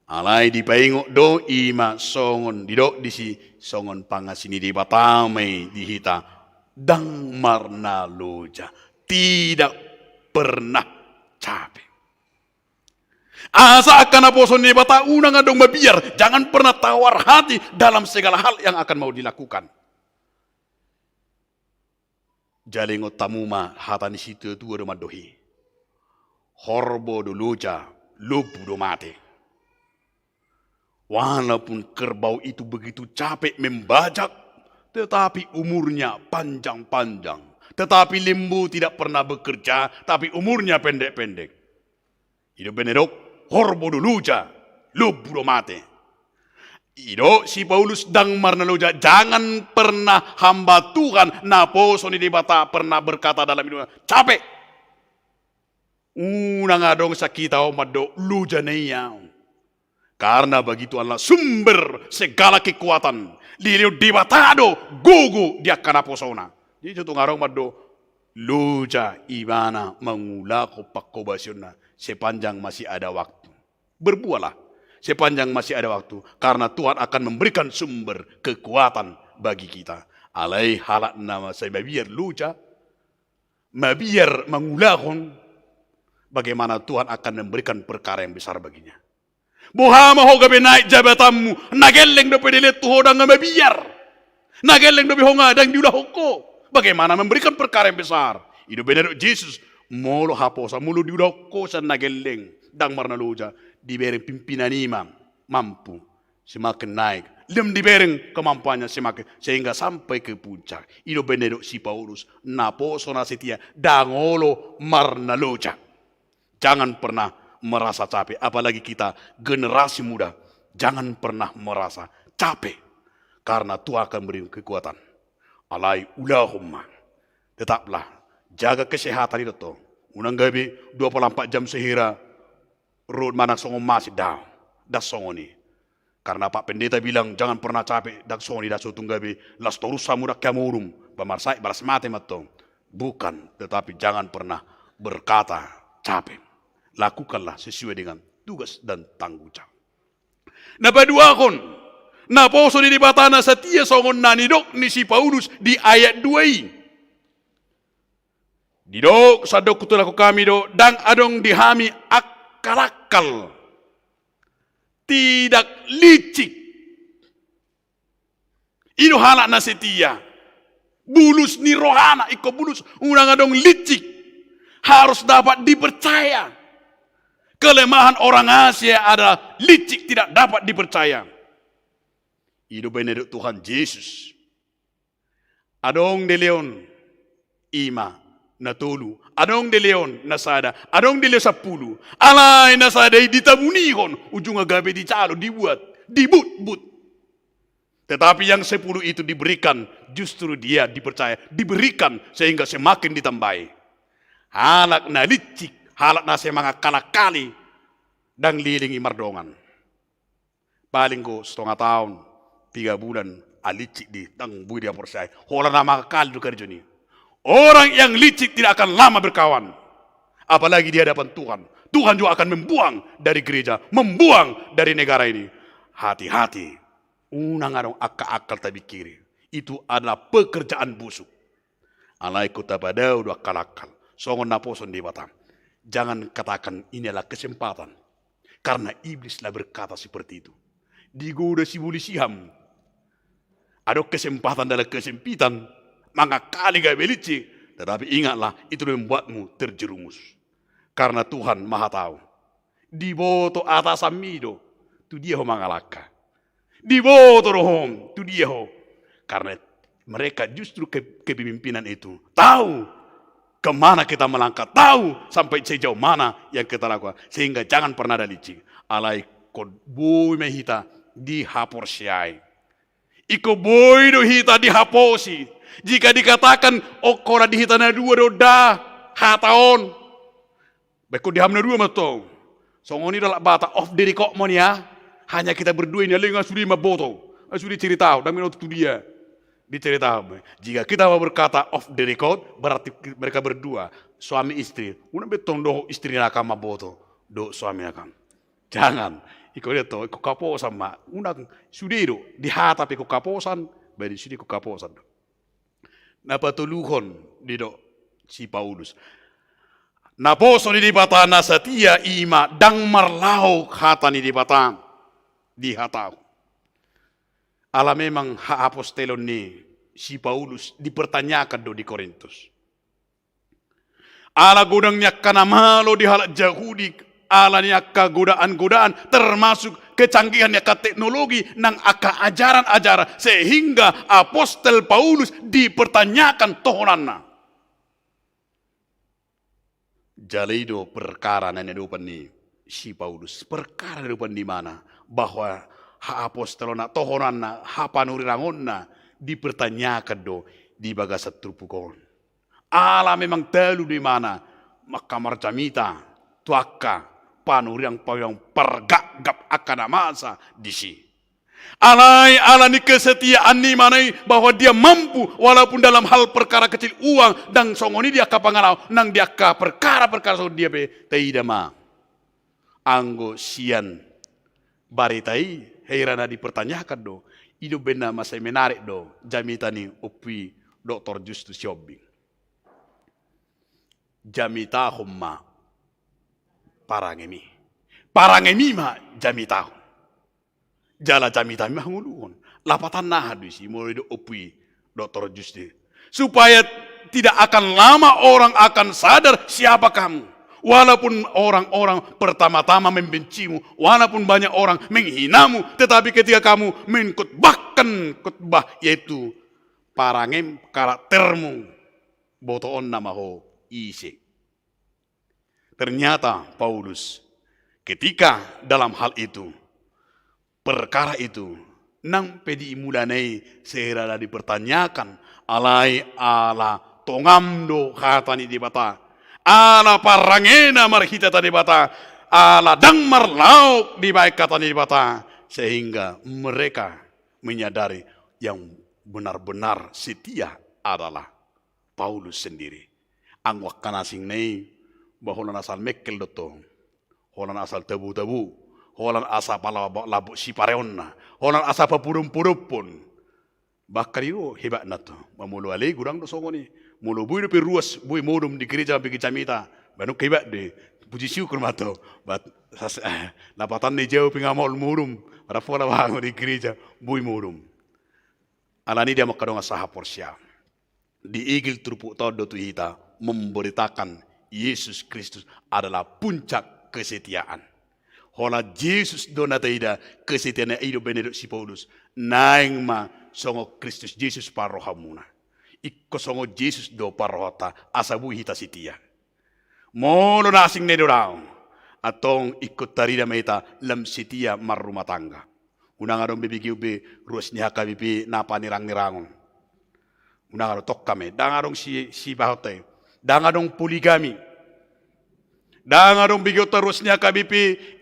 Alai dipaingot do i ma songon didok disi, songon pangasi ni Debata ma i di hita, ndang marnaloja, tidak pernah capek. Asa angka naposo ni Debata unang adong mabiar, jangan pernah tawar hati dalam segala hal yang akan mau dilakukan. Jala ingot hamu ma hata ni situatua do mandok i. Horbo do loja, lombu do mate. Walaupun kerbau itu begitu capek membajak, tetapi umurnya panjang-panjang. Tetapi lembu tidak pernah bekerja, tapi umurnya pendek-pendek. I do umbahen na didok, horbo do loja, lombu do mate. I do si Paulus ndang marnaloja, jangan pernah hamba Tuhan, naposo ni Debata pernah berkata dalam hidupnya, capek. Unang adong sian hita on mandok loja na i ahu. Karena bagi Tuhanlah sumber segala kekuatan. Dilehon Debata do gogo di angka naposona. Jadi so tung adong mandok loja ibana mangulahon panghobasionna sepanjang masih ada waktu. Berbuatlah sepanjang masih ada waktu, karena Tuhan akan memberikan sumber kekuatan bagi kita. Alai halak na sai mabiar loja, mabiar mangulahon, bagaimana Tuhan akan memberikan perkara yang besar baginya. Boha ma ho gabe naek jabatanmu, na gelleng dope dilehon tu ho ndang mabiar. Na gelleng dope ho nga ndang diulahon ho. Bagaimana memberikan perkara yang besar? I do umbahen na didok Jesus, molo haposan, molo diulahon ho sian na gelleng, ndang marnaloja, dibereng pimpinan i ma mampu semakin naik. Lem dibereng kemampuannya semakin, sehingga sampai ke puncak. I do umbahen na didok si Paulus, naposo na setia, ndang olo marnaloja. Jangan pernah merasa capek, apalagi kita generasi muda. Jangan pernah merasa capek, karena Tuhan akan beri kekuatan. Alai ulahon ma. Tetaplah jaga kesehatan i do tong. Unang gabe dua puluh empat jam sehira ro manang songon masing, ndang. Ndang songon i. Karena Pak Pendeta bilang, jangan pernah capek, ndang songon i, ndang, so tung gabe las torus hamu ndang hamu urum, ba marsae ba las mate ma tong. Bukan, tetapi jangan pernah berkata capek. Lakukanlah sesuai dengan tugas dan tanggung jawab. Na paduahon, naposo ni Debata na satia songon na nidok ni si Paulus di ayat dua i. Didok, sandok hutulahon hami do, ndang adong di hami akal-akal. Tidak licik. I do halak na setia. Bulus ni rohana, ingkon bulus, unang adong licik. Harus dapat dipercaya. Kelemahan orang Asia adalah licik, tidak dapat dipercaya. I do umbahen na nidok Tuhan Jesus. Adong dilehon lima, na tolu. Adong dilehon na sada. Adong dilehon sampulu. Alai na sada i ditabunihon. Ujungna gabe dijalo, dibuat, dibutbut. Tetapi yang sepuluh itu diberikan, justru dia dipercaya, diberikan sehingga semakin ditambahi. Halak na licik, halak na sai mangakal-akali, ndang leleng i mardongan. Paling do setengah tahun, tiga bulan, ah, licik do i, ndang boi dihaporseai. Holan na mangakali do karejona i. Orang yang licik tidak akan lama berkawan. Apalagi di hadapan Tuhan. Tuhan juga akan membuang dari gereja, membuang dari negara ini. Hati-hati. Unang adong akal-akal tapingkiri. Itu adalah pekerjaan busuk. Alai ingkon tapadao do akal-akal. Songon naposo ni Debata. Jangan katakan ini adalah kesempatan. Karena iblis lah berkata seperti itu. Digoda si Bolisiham. Adong kesempatan dalam kesempitan. Mangakali gabe licik. Tetapi ingatlah, itu membuatmu terjerumus. Karena Tuhan Maha Tahu. Diboto atasanmi do, tu dia ho mangalangka. Diboto do ho, tu dia ho. Karena mereka justru ke-, kepemimpinan itu tahu kemana kita melangkah, tahu sampai sejauh mana yang kita lakukan. Sehingga jangan pernah ada licik. Alai ingkon boi ma hita dihaporseai. Ingkon boi do hita dihaposi. Jika dikatakan, oh, holan di hita na dua do nda hata on. Baen ingkon di hamu na dua ma tong. Songon i do halak Batak, off the record ma on ya. Hanya kita berdua ini, alai nga sude mamboto. Nga sude cerita, ndang minoto tu dia. Dicerita. Jika kita mau berkata off the record, berarti mereka berdua, suami istri. Unang be tong dohot istri na kan mamboto dohot suami na kan. Jangan. Ingkon dia tong, ingkon haposan ma. Unang sude do, di hata pe ingkon haposan, baen sude ingkon haposan do. Na patoluhon didok si Paulus. Naposo ni Debata na satia i ma ndang marlaok hata ni Debata dihatahon. Ala memang haapostelon ni si Paulus dipertanyakan do di Korintus. Ala godang ni angka na malo di halak Jahudi, ala ni angka godaan-godaan, termasuk kecanggihan ni angka teknologi, nang angka ajaran-ajaran, sehingga apostel Paulus dipertanyakan tohonanna. Jala i do perkara na niadopan ni si Paulus, perkara na niadopan ni ibana, bahwa haapostolonna, tohonanna, hapanurirangonna dipertanyakan do di bagasan turpuk on. Ala memang talu do ibana angka marjamita tu angka panurirang-panurirang, pargapgap angka na masa disi. Alai ala ni kesetiaan ni ibana i, bahwa dia mampu walaupun dalam hal perkara kecil, uang, ndang songon i di angka pangalaho, nang di angka perkara-perkara songon dia pe taida ma. Anggo sian barita i, hira na dipertanyakan do, i do umbahen na masa i menarik do jamita ni Ompu i Doktor Justus Sihombing. Jamitahon ma parangemi. Parangemi ma jamitahon. Jala jamitami ma hangoluhon. Lapatanna aha do disi, molo didok Ompu i Doktor Justus? Supaya tidak akan lama orang akan sadar siapa kamu. Walaupun orang-orang pertama-tama membencimu, walaupun banyak orang menghinamu, tetapi ketika kamu mengkhotbahkan khotbah, yaitu parangem, karaktermu, botoonna ma ho ise. Ternyata Paulus, ketika dalam hal itu, perkara itu, nang pe di mulana i sehira na dipertanyakan, alai ala tongam do hata ni Debata, ala parangena marhite hata ni Debata, ala ndang marlaok dibaen hata ni Debata, sehingga mereka menyadari yang benar-benar setia adalah Paulus sendiri. Anggo angka na asing na i, bah holan asal mengkel do tong. Holan asa tabo-tabo, holan asa pala lambok sipareonna, holan asa papodompodopon. Bahkan i do hebatna tu. Molo ale godang do songon i. Molo boi dope ruas, boi modom di gereja, bege jamita. Ba nunga hebat do i. Puji syukur ma tu. Ba, sas-, eh, lapatanna i jau pe nga maol modom. Rap pola bangun di gereja, boi modom. Alani i, amang angka dongan sahaporseaon, di Injil turpukta on do tu hita memberitakan Yesus Kristus adalah puncak kesetiaan. Holan Jesus do na taida kesetiaan i, do baen didok si Paulus, naeng ma songon Kristus Jesus parrohamuna. Ingkon songon Jesus do parrohanta asa boi hita setia. Molo na asing na i do daong, antong ingkon tarida ma hita lam setia marrumah tangga. Unang adong be begeon be ruas ni H K B P na panirangnirangon. Unang adong, tongka ma i. Ndang adong si, si bahot ai. Ndang adong poligami. Ndang adong begeonta ruas ni H K B P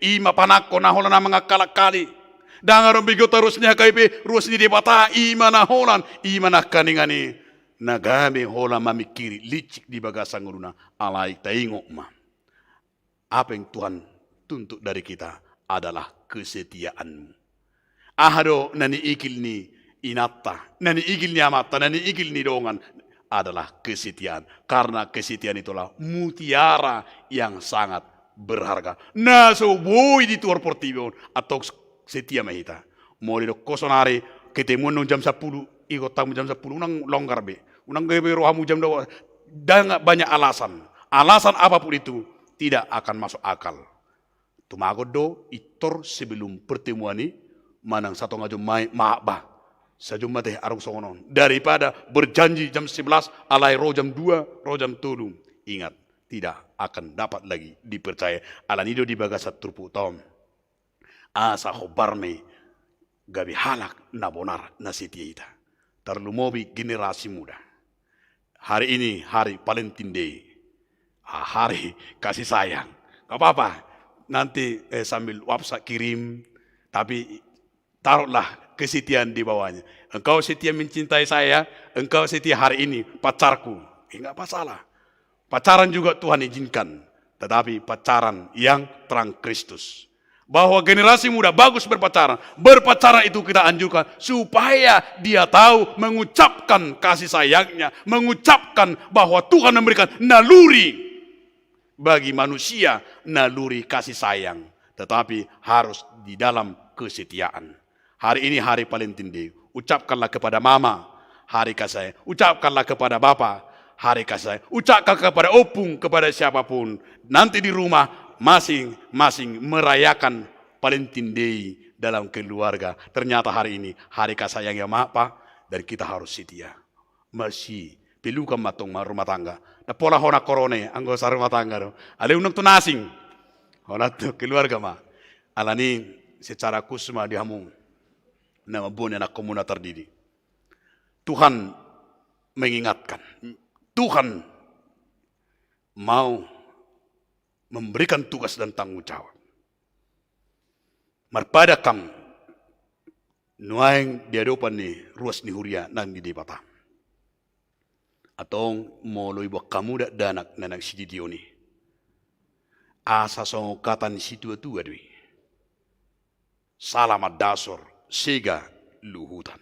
i ma panangko na holan na mangakal-akali. Ndang adong begeonta ruas ni H K B P, ruas ni Debata i ma na holan, i ma na nangkaningan i na gabe holan mamingkiri, licik di bagasan ngoluna. Alai taingot ma, apa yang Tuhan tuntut dari kita adalah kesetiaan-Mu. Aha do na niigil ni inanta, na niigil ni amanta, na niigil ni dongan adalah kesetiaan. Karena kesetiaan itulah mutiara yang sangat berharga. Na so boi dituhor portibi on, antong setia ma hita. Molo didok ho sonari, ketemuan do jam sampulu, igottamu jam sampulu, unang longgar be. Unang gabe rohamu jam dua. Ndang, banyak alasan. Alasan apapun itu tidak akan masuk akal. Tumagon do intor sebelum pertemuan i, manang satonga jom ai, maaf bah, sajom ma tahe adong songon on, daripada berjanji jam sebelas alai ro jam dua, ro jam tolu. Ingat, tidak akan dapat lagi dipercaya. Alani i do di bagasan turpukta on, asa hombar ma i gabe halak na bonar, na setia hita. Tarlumobi generasi muda. Hari ini hari Valentine Day. Ah, hari kasih sayang. Nggak apa-apa. Nanti, eh, sambil WhatsApp kirim, tapi taruhlah kesetiaan di bawahnya. Engkau setia mencintai saya, engkau setia hari ini, pacarku. Eh, nggak masalah. Pacaran juga Tuhan izinkan, tetapi pacaran yang terang Kristus. Bahwa generasi muda bagus berpacaran. Berpacaran itu kita anjurkan supaya dia tahu mengucapkan kasih sayangnya, mengucapkan bahwa Tuhan memberikan naluri bagi manusia, naluri kasih sayang, tetapi harus di dalam kesetiaan. Hari ini hari Valentine Day. Ucapkanlah kepada mama hari kasih sayang. Ucapkanlah kepada bapa hari kasih sayang. Ucapkan kepada opung, kepada siapapun. Nanti di rumah masing-masing merayakan Valentine Day dalam keluarga. Ternyata hari ini hari kasih sayang, ya, maaf, Pak, dan kita harus setia. Masipelukan ma antong marrumah tangga. Ndang pola hona korone, anggo sarumah tangga do. Alai unang tu na asing. Hona tu keluarga ma. Alani secara khusus ma di hamu na mamboan ni anakkonmuna tardidik. Tuhan mengingatkan. Tuhan mau memberikan tugas dan tanggung jawab. Marpadan hamu nuaeng di adopan ni ruas ni huria nang di Debata. Antong molo iboan hamu dakdanak na naeng sididion i, asa songon hata ni situatua do i: Sala mandasor, sega luhutan.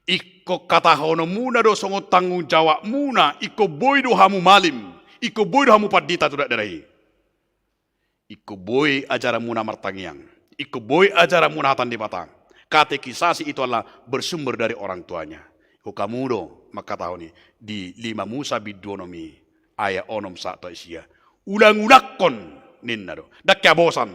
Ingkon hatahononmuna do songon tanggung jawabmuna, ingkon boi do hamu malim, ingkon boi do hamu pandita tu dakdanak i. Ingkon boi ajaranmuna martangiang, ingkon boi ajaranmuna hata ni Debata. Katekisasi itu adalah bersumber dari orang tuanya. Ingkon hamu do manghatahon i di lima Musa bindu onom i, ayat onom sahat tu ayat sia. Ulang-ulangkon, ninna do. Ndang hea bosan.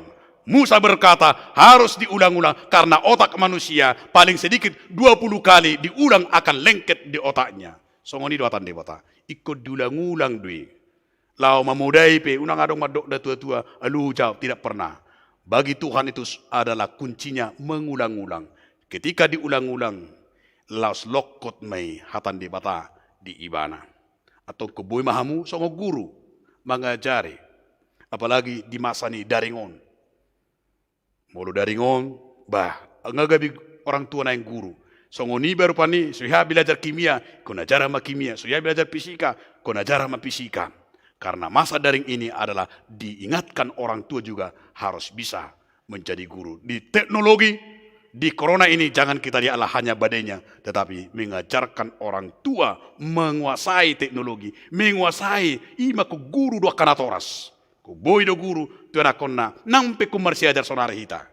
Musa berkata, harus diulang-ulang, karena otak manusia paling sedikit dua puluh kali diulang akan lengket di otaknya. Songon i do hata ni Debata. Ingkon diulang-ulang do i. Laho mamodai pe, unang adong mandok natuatua, alu jawab, tidak pernah. Bagi Tuhan itu s-, adalah kuncinya mengulang-ulang. Ketika diulang-ulang, laos longkot ma i hata ni Debata di ibana. Antong ingkon boi ma hamu songon guru, mangajari. Apalagi di masa ni daring on. Molo daring on, bah, nga gabe orang tua naeng guru. Songon i baru pani, so hea belajar kimia, ingkon ajaran ma kimia, so hea belajar fisika, ingkon ajaran ma fisika. Karena masa daring ini adalah diingatkan orang tua juga harus bisa menjadi guru. Di teknologi, di corona ini jangan kita lihatlah hanya badainya, tetapi mengajarkan orang tua menguasai teknologi, menguasai ima ko guru do angka natoras. Ko boi do guru tu anakkonna, nang pe ko marsiajar sonari hita.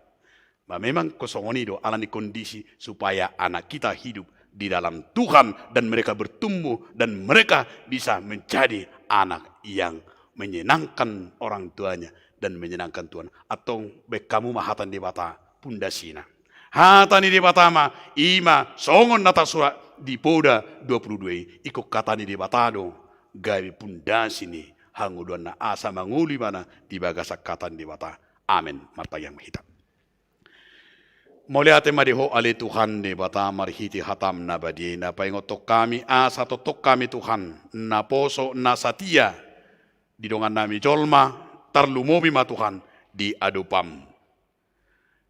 Bah, memang ko songon i do alani kondisi supaya anak kita hidup di dalam Tuhan dan mereka bertumbuh dan mereka bisa menjadi anak yang menyenangkan orang tuanya dan menyenangkan Tuhan. Antong baen hamu ma hata ni Debata pundasina. Hata ni Debata ma ima songon na tarsurat di Poda dua pulu dua i, ingkon hata ni Debata do gabe pundasi ni hangoluanna, asa mangolu ibana di bagasan hata ni Debata. Amen. Martangiang ma hita. Mauliate ma di Ho ale Tuhan Debata marhite hatam na badia i na paingothon hami asa tongtong hami Tuhan naposo na satia di dongannami jolma, tarlumobi ma Tuhan di adopanmu.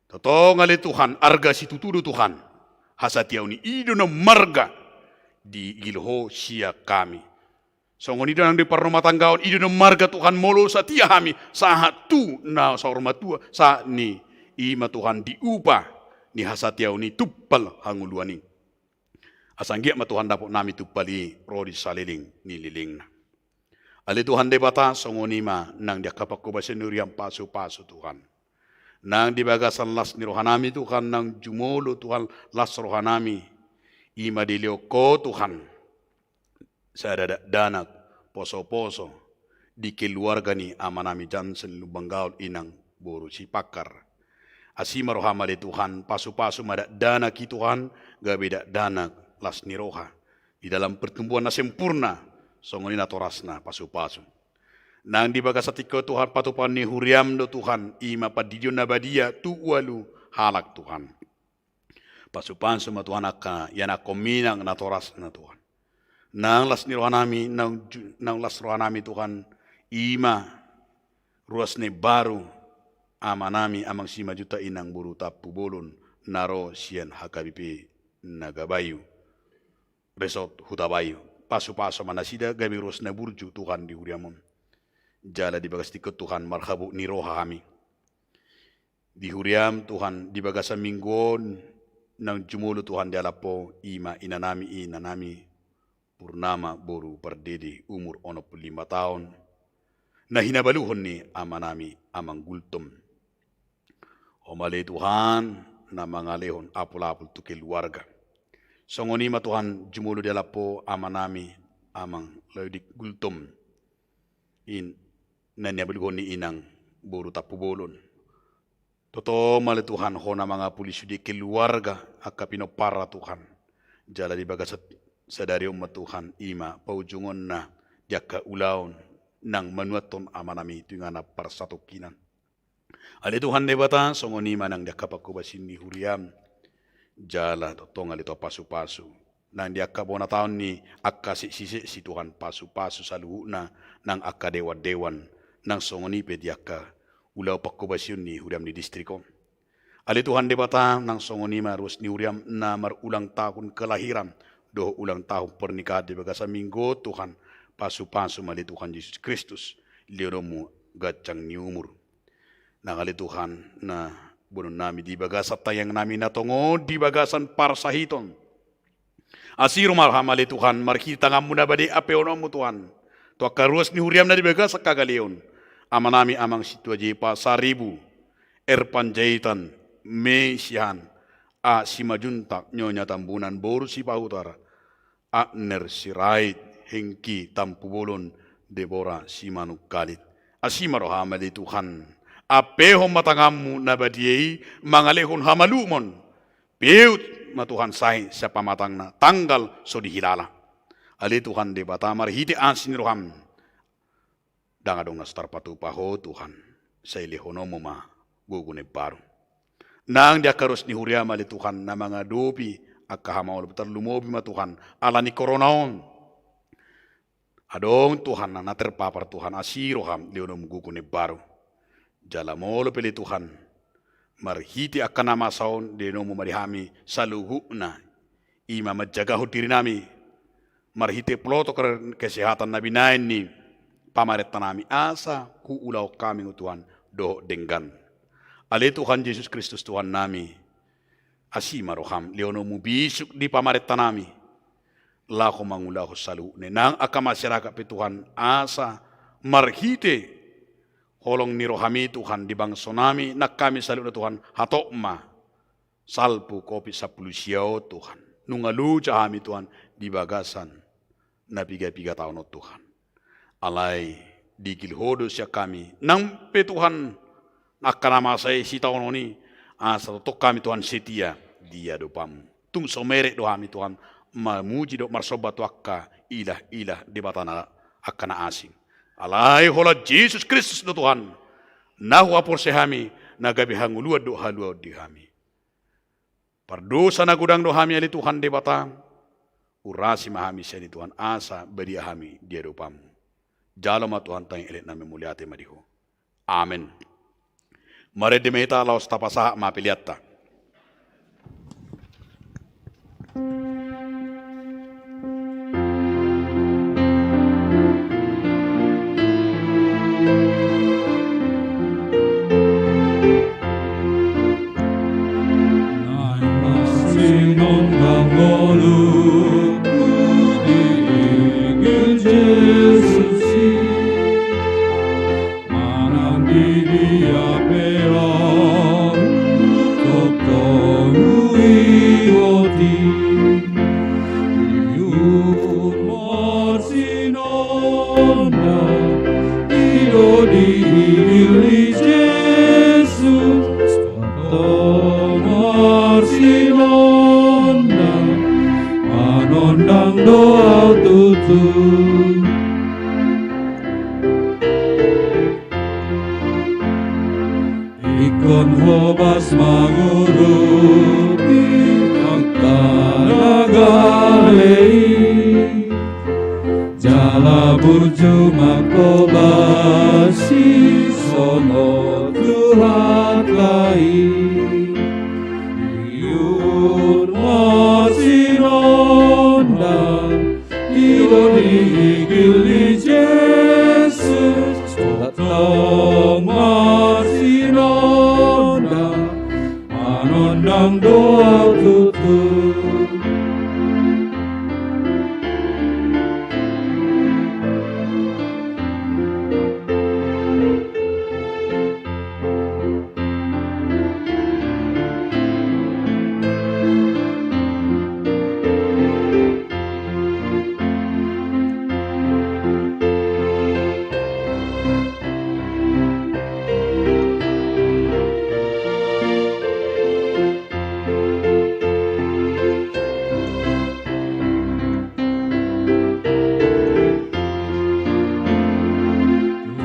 Tongtong ale Tuhan arga situtu do Tuhan hasatiaon i, i do na marga diigil Ho sian hami. Songon i do nang di parrumatanggaon, i do na marga Tuhan molo satia hami sahat tu na saur matua, sahat ni ima Tuhan di upa ni hasatiaon i tumpal hangoluan i. Asa anggiat ma Tuhan dapotnami tumpal i ro di saleleng ni lelengna. Ale Tuhan Debata, songon i ma nang di angka panghobasion ni huriam pasupasu Tuhan. Nang di bagasan las ni rohanami Tuhan, nang jumolo Tuhan las rohanami, ima dilehon Ho Tuhan sada dakdanak posoposo di keluarga ni amanami Jansen Lumban Gaol, inang boru Sipakkar. Asi ma roham ale Tuhan, pasupasu ma dakdanak i Tuhan, gabe dakdanak las ni roha di dalam pertumbuhan na sempurna, songon i natorasna pasupasu. Nang di bagasan tingki on Tuhan, patupaon ni huriam do Tuhan ima pandidion na badia tu ualu halak Tuhan. Pasupasu ma Tuhan angka ianakhonmi nang natorasna Tuhan. Nang las ni rohanami, nang ju-, nang las rohanami Tuhan, ima ruas na imbaru amanami amang Simanjuntak inang boru Tampubolon na ro sian H K B P Nagabayu, Resort Hutabayu. Pasupasu ma nasida gabe ruas na burju Tuhan di huriam on. Jala di bagas tingki on Tuhan marhabot ni roha hami di huriam Tuhan di bagasan minggu on, nang jumolo Tuhan dialap Ho ima inanami, inanami Purnama boru Pardede, umur onom pulu lima taon, na hinabaluhon ni amanami amang Gultom. Ho ma ale Tuhan na mangalehon apulapul tu keluarga. Songon i ma Tuhan jumolo dialap Ho amanami amang Laodik Gultom, i na hinabaluhon ni inang boru Tampubolon. Tongtong ma ale Tuhan Ho na mangapuli sude keluarga angka pinomparna Tuhan. Jala di bagasan sadari on ma Tuhan ima paujungonna di angka ulaon nang manuathon amanami tu inganan parsatongkinan. Ale Tuhan Debata, songon i ma nang di angka panghobasion ni huriam. Jala tongtong ale Tuhan pasupasu nang di angka bona taon ni angka seksiseksi Tuhan, pasupasu saluhutna nang angka dewandewan, nang songon i pe di angka ulaon panghobasion ni huriam ni distrik on. Ale Tuhan Debata, nang songon i ma ruas ni huriam na marulang tahun kelahiran dohot ulang tahun pernikahan di bagasan minggu on Tuhan, pasupasu ma ale Tuhan Jesus Kristus, lehononmu ganjang ni umur. Nang ale Tuhan na boanonnami di bagasan tangiangnami na tongon di bagasan parsahiton. Asi roham ale Tuhan marhite tanganmu na badia i, ampeononmu Tuhan tu angka ruas ni huriam na di bagasan hagaleon. Amanami amang Situa Jepa Saribu, R Panjaitan, Me Siahaan, A Simanjuntak, Nyonya Tambunan boru Sipahutar, Agner Sirait, Hengki Tampubolon, Debora Simanungkalit. Asi ma roham ale Tuhan, ampehon ma tanganmu na badia i mangalehon hamalumon. Peut ma Tuhan sahit sian pamatangna, tanggal so dihilala. Ale Tuhan Debata, marhite asi ni roham, ndang adong na so tarpatupa Ho Tuhan, sai lehononmu ma gogo na imbaru. Nang di angka ruas ni huriam ale Tuhan na mangadopi angka hamaolon, tarlumobi ma Tuhan ala ni corona on. Adong Tuhan na terpapar Tuhan, asi roham lehononmu gogo na imbaru. Jala molo pe ale Tuhan marhite angka na masa on, lehononmu ma di hami saluhutna, ima manjagahon dirinami marhite protokol kesehatan na binahen ni pamarentanami, asa huulahon hami, o Tuhan, dohot denggan. Ale Tuhan Jesus Kristus Tuhannami, asi ma roham, lehonon-Mu bisuk di pamarentanami, laho mangulahon saluhutna i nang angka masyarakat pe, Tuhan, asa marhite holong ni roham i, Tuhan, di bangsonami nang hami saluhutna, Tuhan, hatop ma salpu covid sampulu sia on, Tuhan. Nunga loja hami, Tuhan, di bagasan na piga-piga taon on, Tuhan. Alai digil Ho do sian hami nang pe, Tuhan, angka na masa i sitaonon i, asa tongtong hami, Tuhan, setia di adopanmu. Tung so merek do hami, Tuhan, mamuji dohot marsomba tu angka ilah-ilah debata na angka na asing. Alai holan Jesus Kristus do, Tuhan, na huhaporseai hami, na gabe hangoluan dohot haluaon di hami. Pardosa na godang do hami, ale Tuhan Debata, urasi ma hami sian i, Tuhan, asa badia hami di adopanmu. Jalo ma, Tuhan, tangiang eleknami, mauliate ma di Ho. Amen. Marende ma hita laos tapasahat ma peleanta. Naeng masinondang ngolungku di igil Jesus i. Manang di dia pe ahu tongtong huihut i. Ihut marsinondang, i do di igil ni Jesus. Tongtong marsinondang, manondang do ahu tutu. Ingkon hobas mangurupi angka na gale i. Jala burju manghobasi songon tu hata i. Ihut marsinondang, i do di igil ni Jesus. Tongtong marsinondang, manondang do ahu tutu.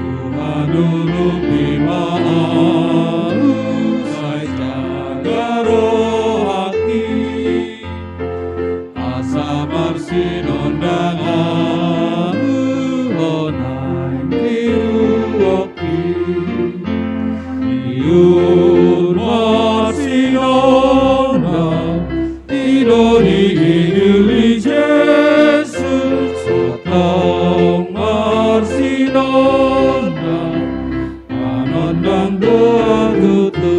Tuhan, urupi ma ahu sai jaga rohangki, asa marsinondang ahu, Ho naeng tiruonki. Ihut marsinondang, i do di igil ni Jesus. Tongtong marsinondang, manondang do ahu tutu.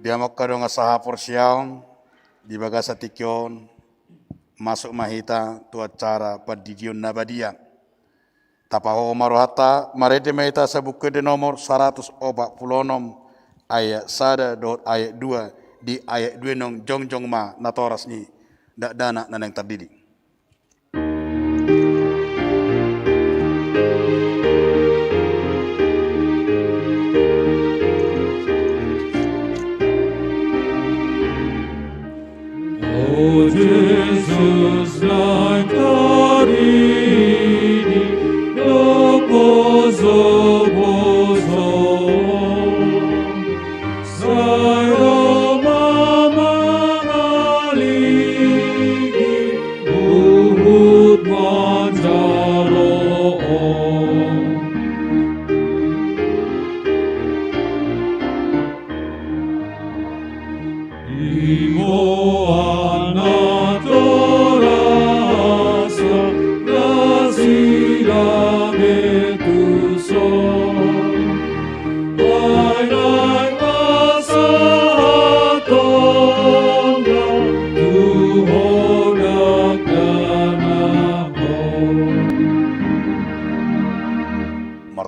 Di hamu angka dongan sahaporseaon, di bagasan tingki on, masuk ma hita tu acara pandidion na badia. Tapahohom ma rohanta, marende ma hita Sabuk Ende nomor saratus opat pulu onom, ayat sada dohot ayat dua, di ayat dua annon jongjong ma natoras ni dakdanak na naeng tardidi. O Jesus, naeng tardidi do posoposo, sai ro ma mangaligi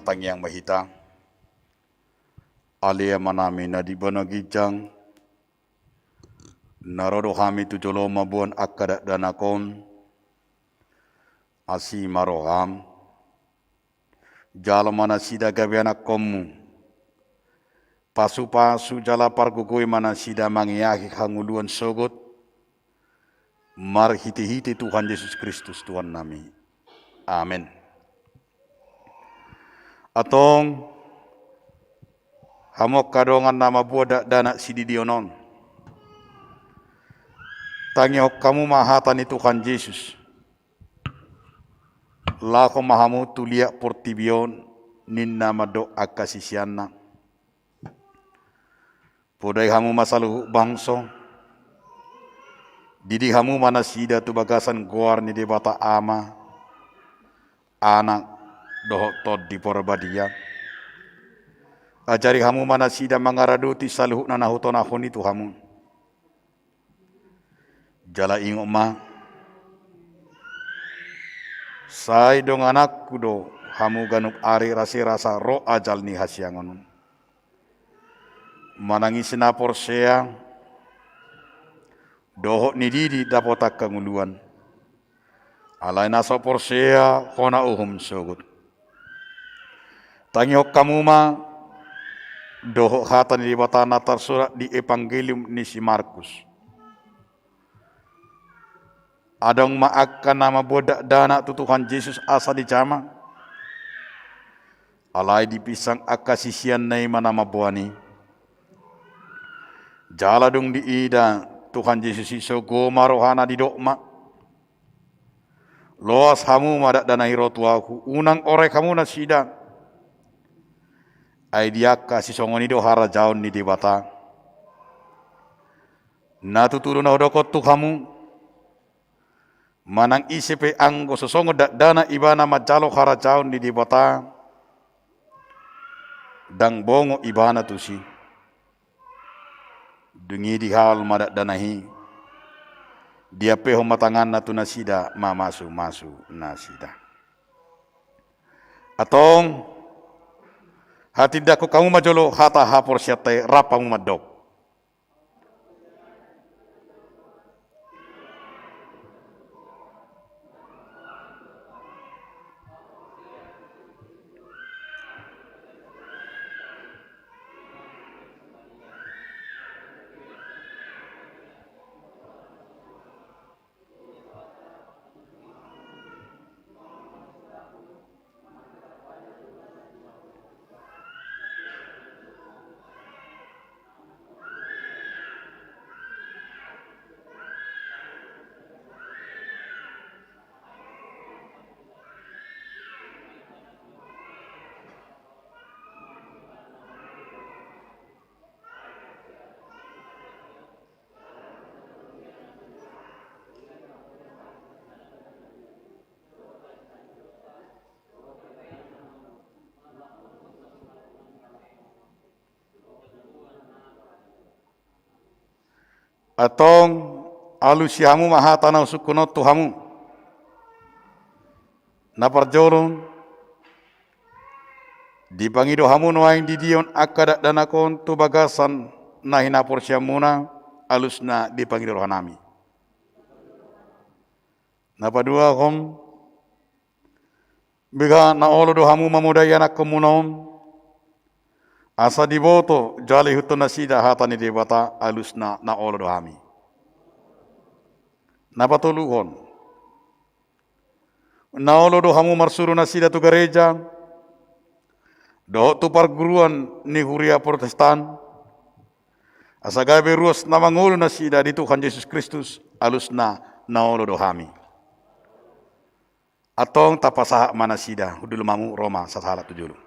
Tangiang ma hita. Ale Amanami na di banua ginjang, na ro do hami tu jolom mamboan angka dakdanak on. Asi ma roham. Jalo ma nasida gabe anakkonmu. Pasupasu jala pargogoi ma nasida mangeahi hangoluan sogot, marhitehite Tuhan Jesus Kristus Tuhannami. Amen. Antong, hamu angka dongan na mamboan dakdanak sididion on, tangihon hamu ma hata ni Tuhan Jesus. Laho ma hamu tu liat portibi on, ninna mandok angka siseanna. Podai hamu ma saluhut bangso. Didi hamu ma nasida tu bagasan goar ni Debata Ama, Anak, dohot Tondi Porbadia. Ajari hamu ma nasida mangaradoti saluhutna na hutonahon i tu hamu. Jala ingot ma, sai dongananku do hamu ganup ari rasirasa ro ajal ni hasiangan on. Manang ise na porsea, dohot ni didi dapot angka hangoluan. Alai na so porsea hona uhum sogot. Tangihon hamu ma dohot hata ni Debata na tarsurat di Evangelium ni si Markus. Adong ma angka na mamboan dakdanak tu Tuhan Jesus asa dijama. Alai dipinsang angka siseanna i ma na mamboan i. Jala dung diida Tuhan Jesus i, sogo ma rohana, didok ma: Loas hamu ma dakdanak i ro tu ahu, unang orai hamu nasida. Ai di angka sisongon i do harajaon ni Debata. Na tutu do na hudok on tu hamu, manang ise pe anggo so songon dakdanak ibana manjalo harajaon ni Debata, ndang bongot ibana tusi. Dung i dihal ma dakdanak i, diampehon ma tanganna tu nasida, mamasumasu nasida. Antong, hatindangkon hamu ma jolo hata haporseaonta i, rap hamu mandok. Antong, alusi hamu ma hata na husungkun on tu hamu. Na parjolo, dipangido hamu nuaeng didion angka dakdanak on tu bagasan na hinaporseaonmuna, alusna dipangido rohanami. Na paduahon, beha na olo do hamu mamodai anakkonmuna on, asa diboto jala ihuthon nasida hata ni Debata, alusna na olo do hami. Na patoluhon, na olo do hamu marsuru nasida tu gareja dohot tu parguruan ni huria Protestan, asa gabe ruas na mangolu nasida di Tuhan Jesus Kristus, alusna na olo do hami. Antong tapasahat ma nasida, hundul ma hamu ro ma sasahalak tu jolo.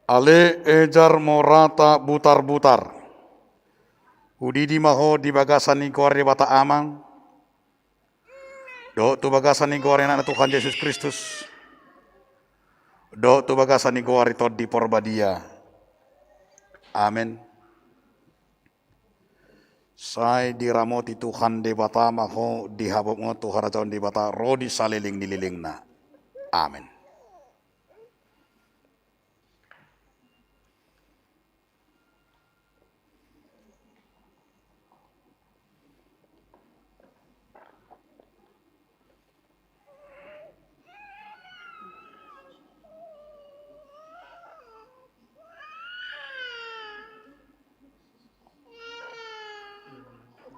Ale Ejar Morata Butarbutar, hudidi ma ho di bagasan ni goar ni Debata Ama, Dohot tu bagasan ni goar ni Anakna Tuhan Jesus Kristus. Dohot tu bagasan ni goar ni Tondi Porbadia. Amen. Sai diramoti Tuhan Debata ma ho di habotbot tu harajaon Debata ro di saleleng ni lelengna. Amen.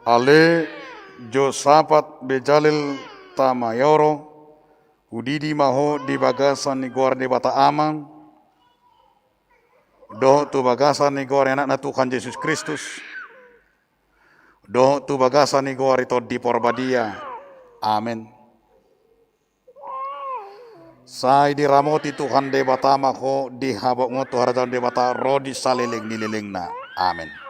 Ale Josapat Bezalel Tamayoro, hudidi ma ho di bagasan ni goar ni Debata Ama, dohot tu bagasan ni goar ni Anakna Tuhan Jesus Kristus, dohot tu bagasan ni goar ni Tondi Porbadia. Amen. Sai diramoti Tuhan Debata ma ho di habotbot tu harajaon Debata ro di saleleng ni lelengna. Amen.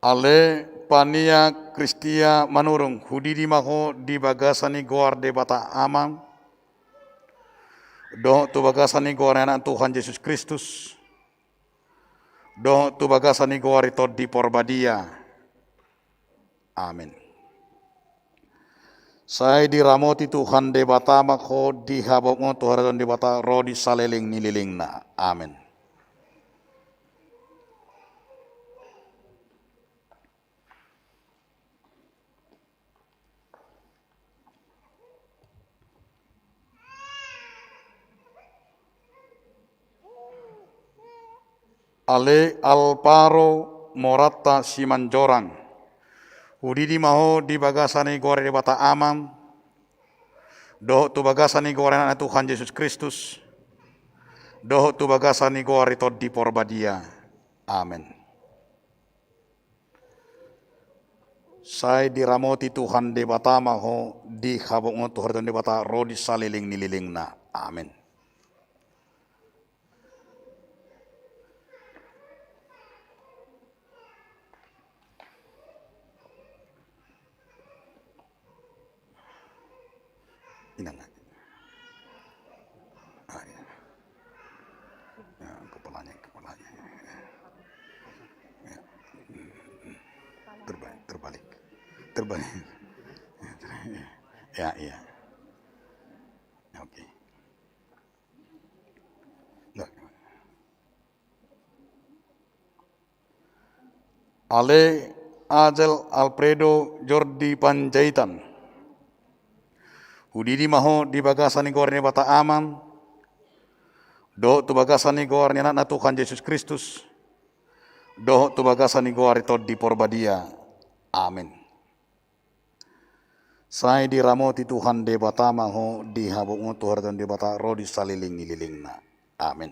Ale Pania Kristia Manurung, hudidi ma ho di bagasan ni goar Debata Ama, dohot tu bagasan ni goar ni Anakna Tuhan Jesus Kristus, dohot tu bagasan ni goar ni Tondi Porbadia. Amen. Sai diramoti Tuhan Debata ma ho di habotbot tu harajaon Debata ro di saleleng ni lelengna. Amen. Ale Alvaro Morata Simanjorang, hudidi ma ho di bagasan ni goar ni Debata Ama, dohot tu bagasan ni goar ni Anakna Tuhan Jesus Kristus, dohot tu bagasan ni goar ni Tondi Porbadia. Amen. Sai diramoti Tuhan Debata ma ho di habotbot tu harajaon Debata ro di saleleng ni lelengna. Amen. Inang. Ah, iya. Ya, kepalanya, kepalanya. Ya. Terbalik, terbalik. Terbalik. Ya, iya. Oke. Nah. Ale Ajel Alfredo Jordi Panjaitan, hudidi ma ho di bagasan ni goar ni Debata Ama, dohot tu bagasan ni goar ni Anakna Tuhan Jesus Kristus, dohot tu bagasan ni goar ni Tondi Porbadia. Amen. Sai diramoti Tuhan Debata ma ho di habotbot tu harajaon Debata ro di saleleng ni lelengna. Amen.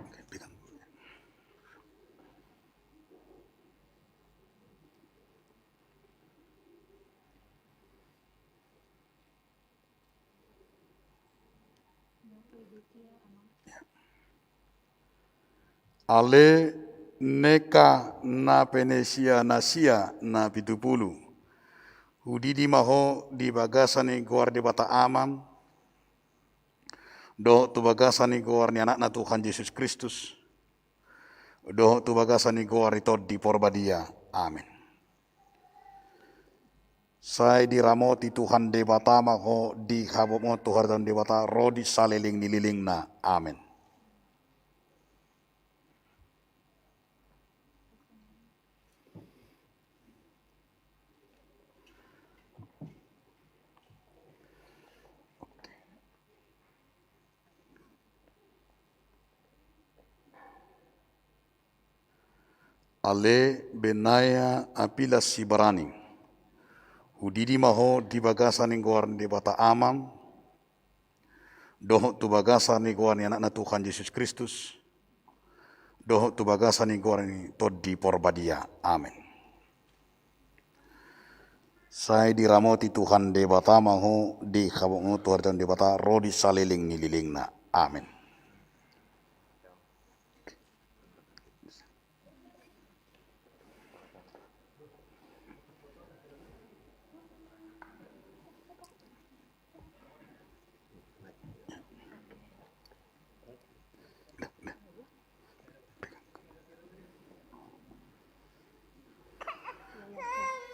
Oke, pegang dulu ya. Ya. Ale Neka na Venesia na sia na pitu pulu. Hudidi ma ho di bagasan ni goar Debata Ama, dohot tu bagasan ni goar ni Anakna Tuhan Jesus Kristus, dohot tu bagasan ni goar ni Tondi Porbadia. Amen. Sai diramoti Tuhan Debata ma ho di habotbot tu harajaon Debata ro di saleleng ni lelengna. Amen. Ale Benaya Apilas Sibarani, hudidi ma ho di bagasan ni goar ni Debata Amam, dohot tu bagasan ni goar ni Anakna Tuhan Jesus Kristus, dohot tu bagasan ni goar ni Tondi Porbadia. Amen. Sai diramoti Tuhan Debata ma ho di hamu, tu harajaon Debata ro di saleleng ni lelengna. Amen.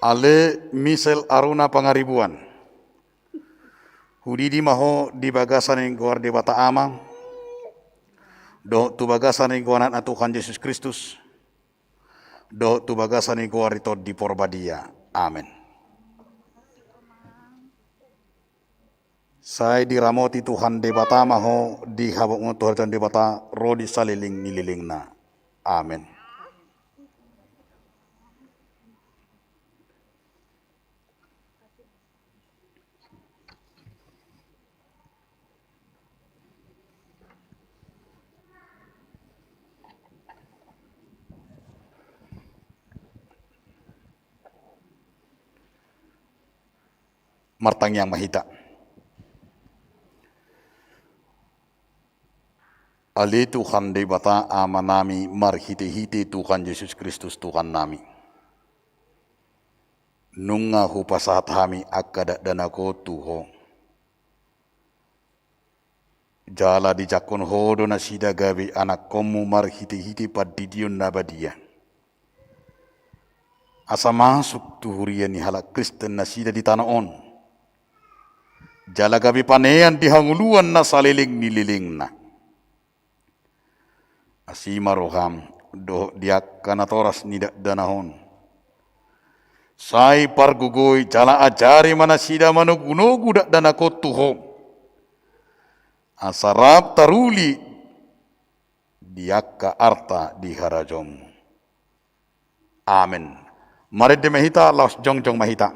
Ale Misel Aruna Pangaribuan, hudidi ma ho di bagasan ni goar Debata Ama, dohot tu bagasan ni goar ni Anakna Tuhan Jesus Kristus, dohot tu bagasan ni goar ni Tondi Porbadia. Amen. Sai diramoti Tuhan Debata ma ho di hamu, tu harajaon Debata ro di saleleng ni lelengna. Amen. Martangiang ma hita. Ale Tuhan Debata Amanami, marhitehite Tuhan Jesus Kristus Tuhannami, nunga hupasahat hami angka dakdanak on tu Ho. Jala dijangkon Ho do nasida gabe anakkonmu marhitehite pandidion na badia, asa masuk tu huria ni halak Kristen nasida di tano on, jala gabe panean di hangoluan na saleleng ni lelengna. Asi ma roham dohot di angka natoras ni dakdanak on. Sai pargogoi jala ajari ma nasida manogunogu dakdanak on tu Ho, asa rap taruli di angka arta di harajaonmu. Amen. Marende ma hita, laos jongjong ma hita.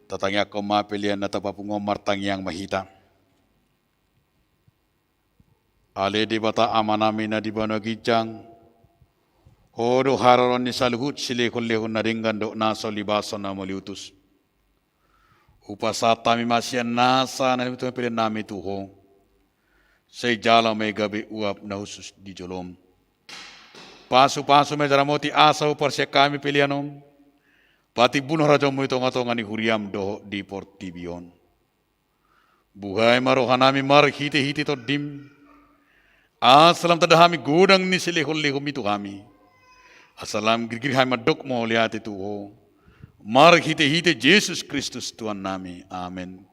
Tatangiangkon ma pelean na tapapungu on, martangiang ma hita. Ale Debata Amanami na di banua ginjang, Ho do haroroan ni saluhut silehonlehon na denggan dohot nasa ulibasan na mauliutus. Hupasahat hami ma sian nasa na niutus pelean nami tu Ho. Sai jalo ma i gabe uap na hushus di jolom. Pasupasu ma i jala ramoti asa huparsian hami pelean on, patimbulhon harajaonmu di tongatonga ni huriam dohot di portibi on. Buhai ma rohanami marhitehite Tondim, asa lam tanda hami godang ni silehonlehonmi tu hami, asa lam girgir hami mandok mauliate tu Ho, marhitehite Jesus Kristus Tuhannami. Amen.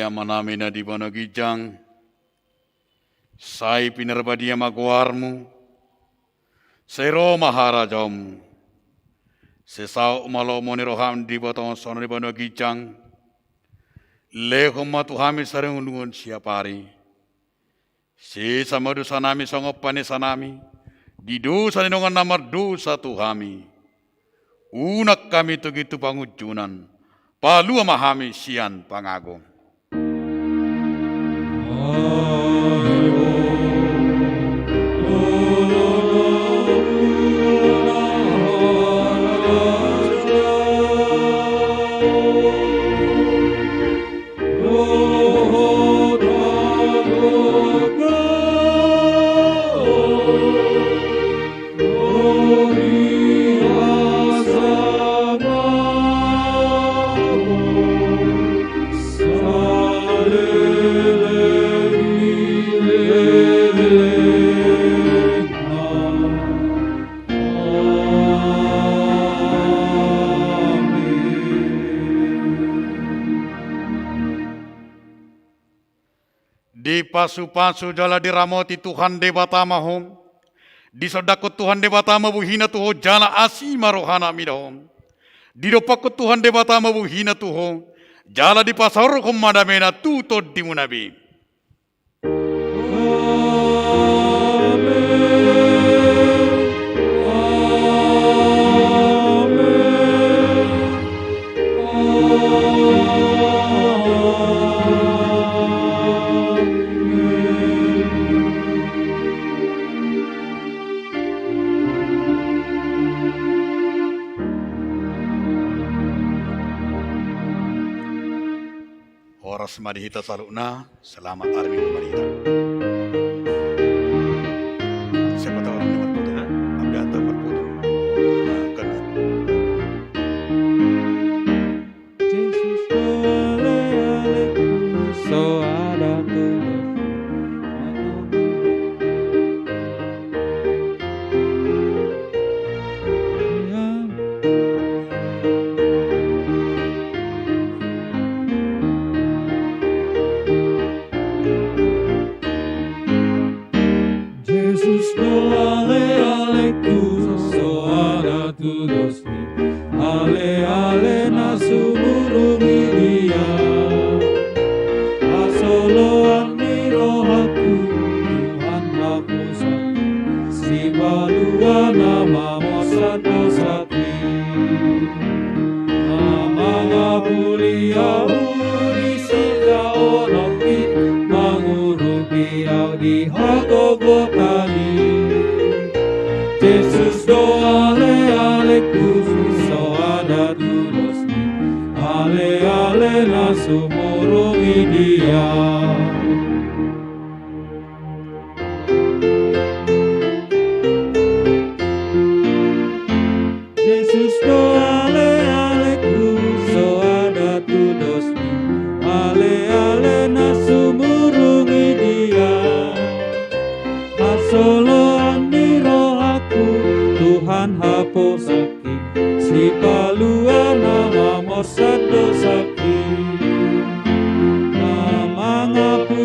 Amanami na di banua ginjang, sai pinarbadia ma goarmu, sai ro ma harajaonmu, sai saut ma lomo ni roham di banua tonga on songon na di banua ginjang. Lehon ma tu hami sadari on siapari. Sesa ma dosanami songon panesanami di dosa ni dongan na mardosa tu hami. Unang hami togihon tu pangunjunan, palua ma hami sian pangago. Dipasupasu jala diramoti Tuhan Debata ma ho. Disondangkon Tuhan Debata ma bohina tu ho jala asi ma rohana mida ho. Didompakkon Tuhan Debata ma bohina tu ho jala dipasaorhon ma damena tu tondimuna be. Horas ma di hita saluhutna. Selamat hari Minggu ma di hita. Siapa tahu ada yang marfoto, ada yang marfoto. Nah, kan. Jesus, ale, ale, so ada tu. Jesus do ale ale, kuso so ada tu dos ni, ale ale na sumurung di dia. Hasoloan ni rohangku, Tuhan hapusan, sipalua na mamosat-mosat. Na mangapuli ahu di sijaononki, mangurupi ahu di hatogotan i. Jesus do ale ale, kuso ada tu dos ni, ale ale na sumurung di dia.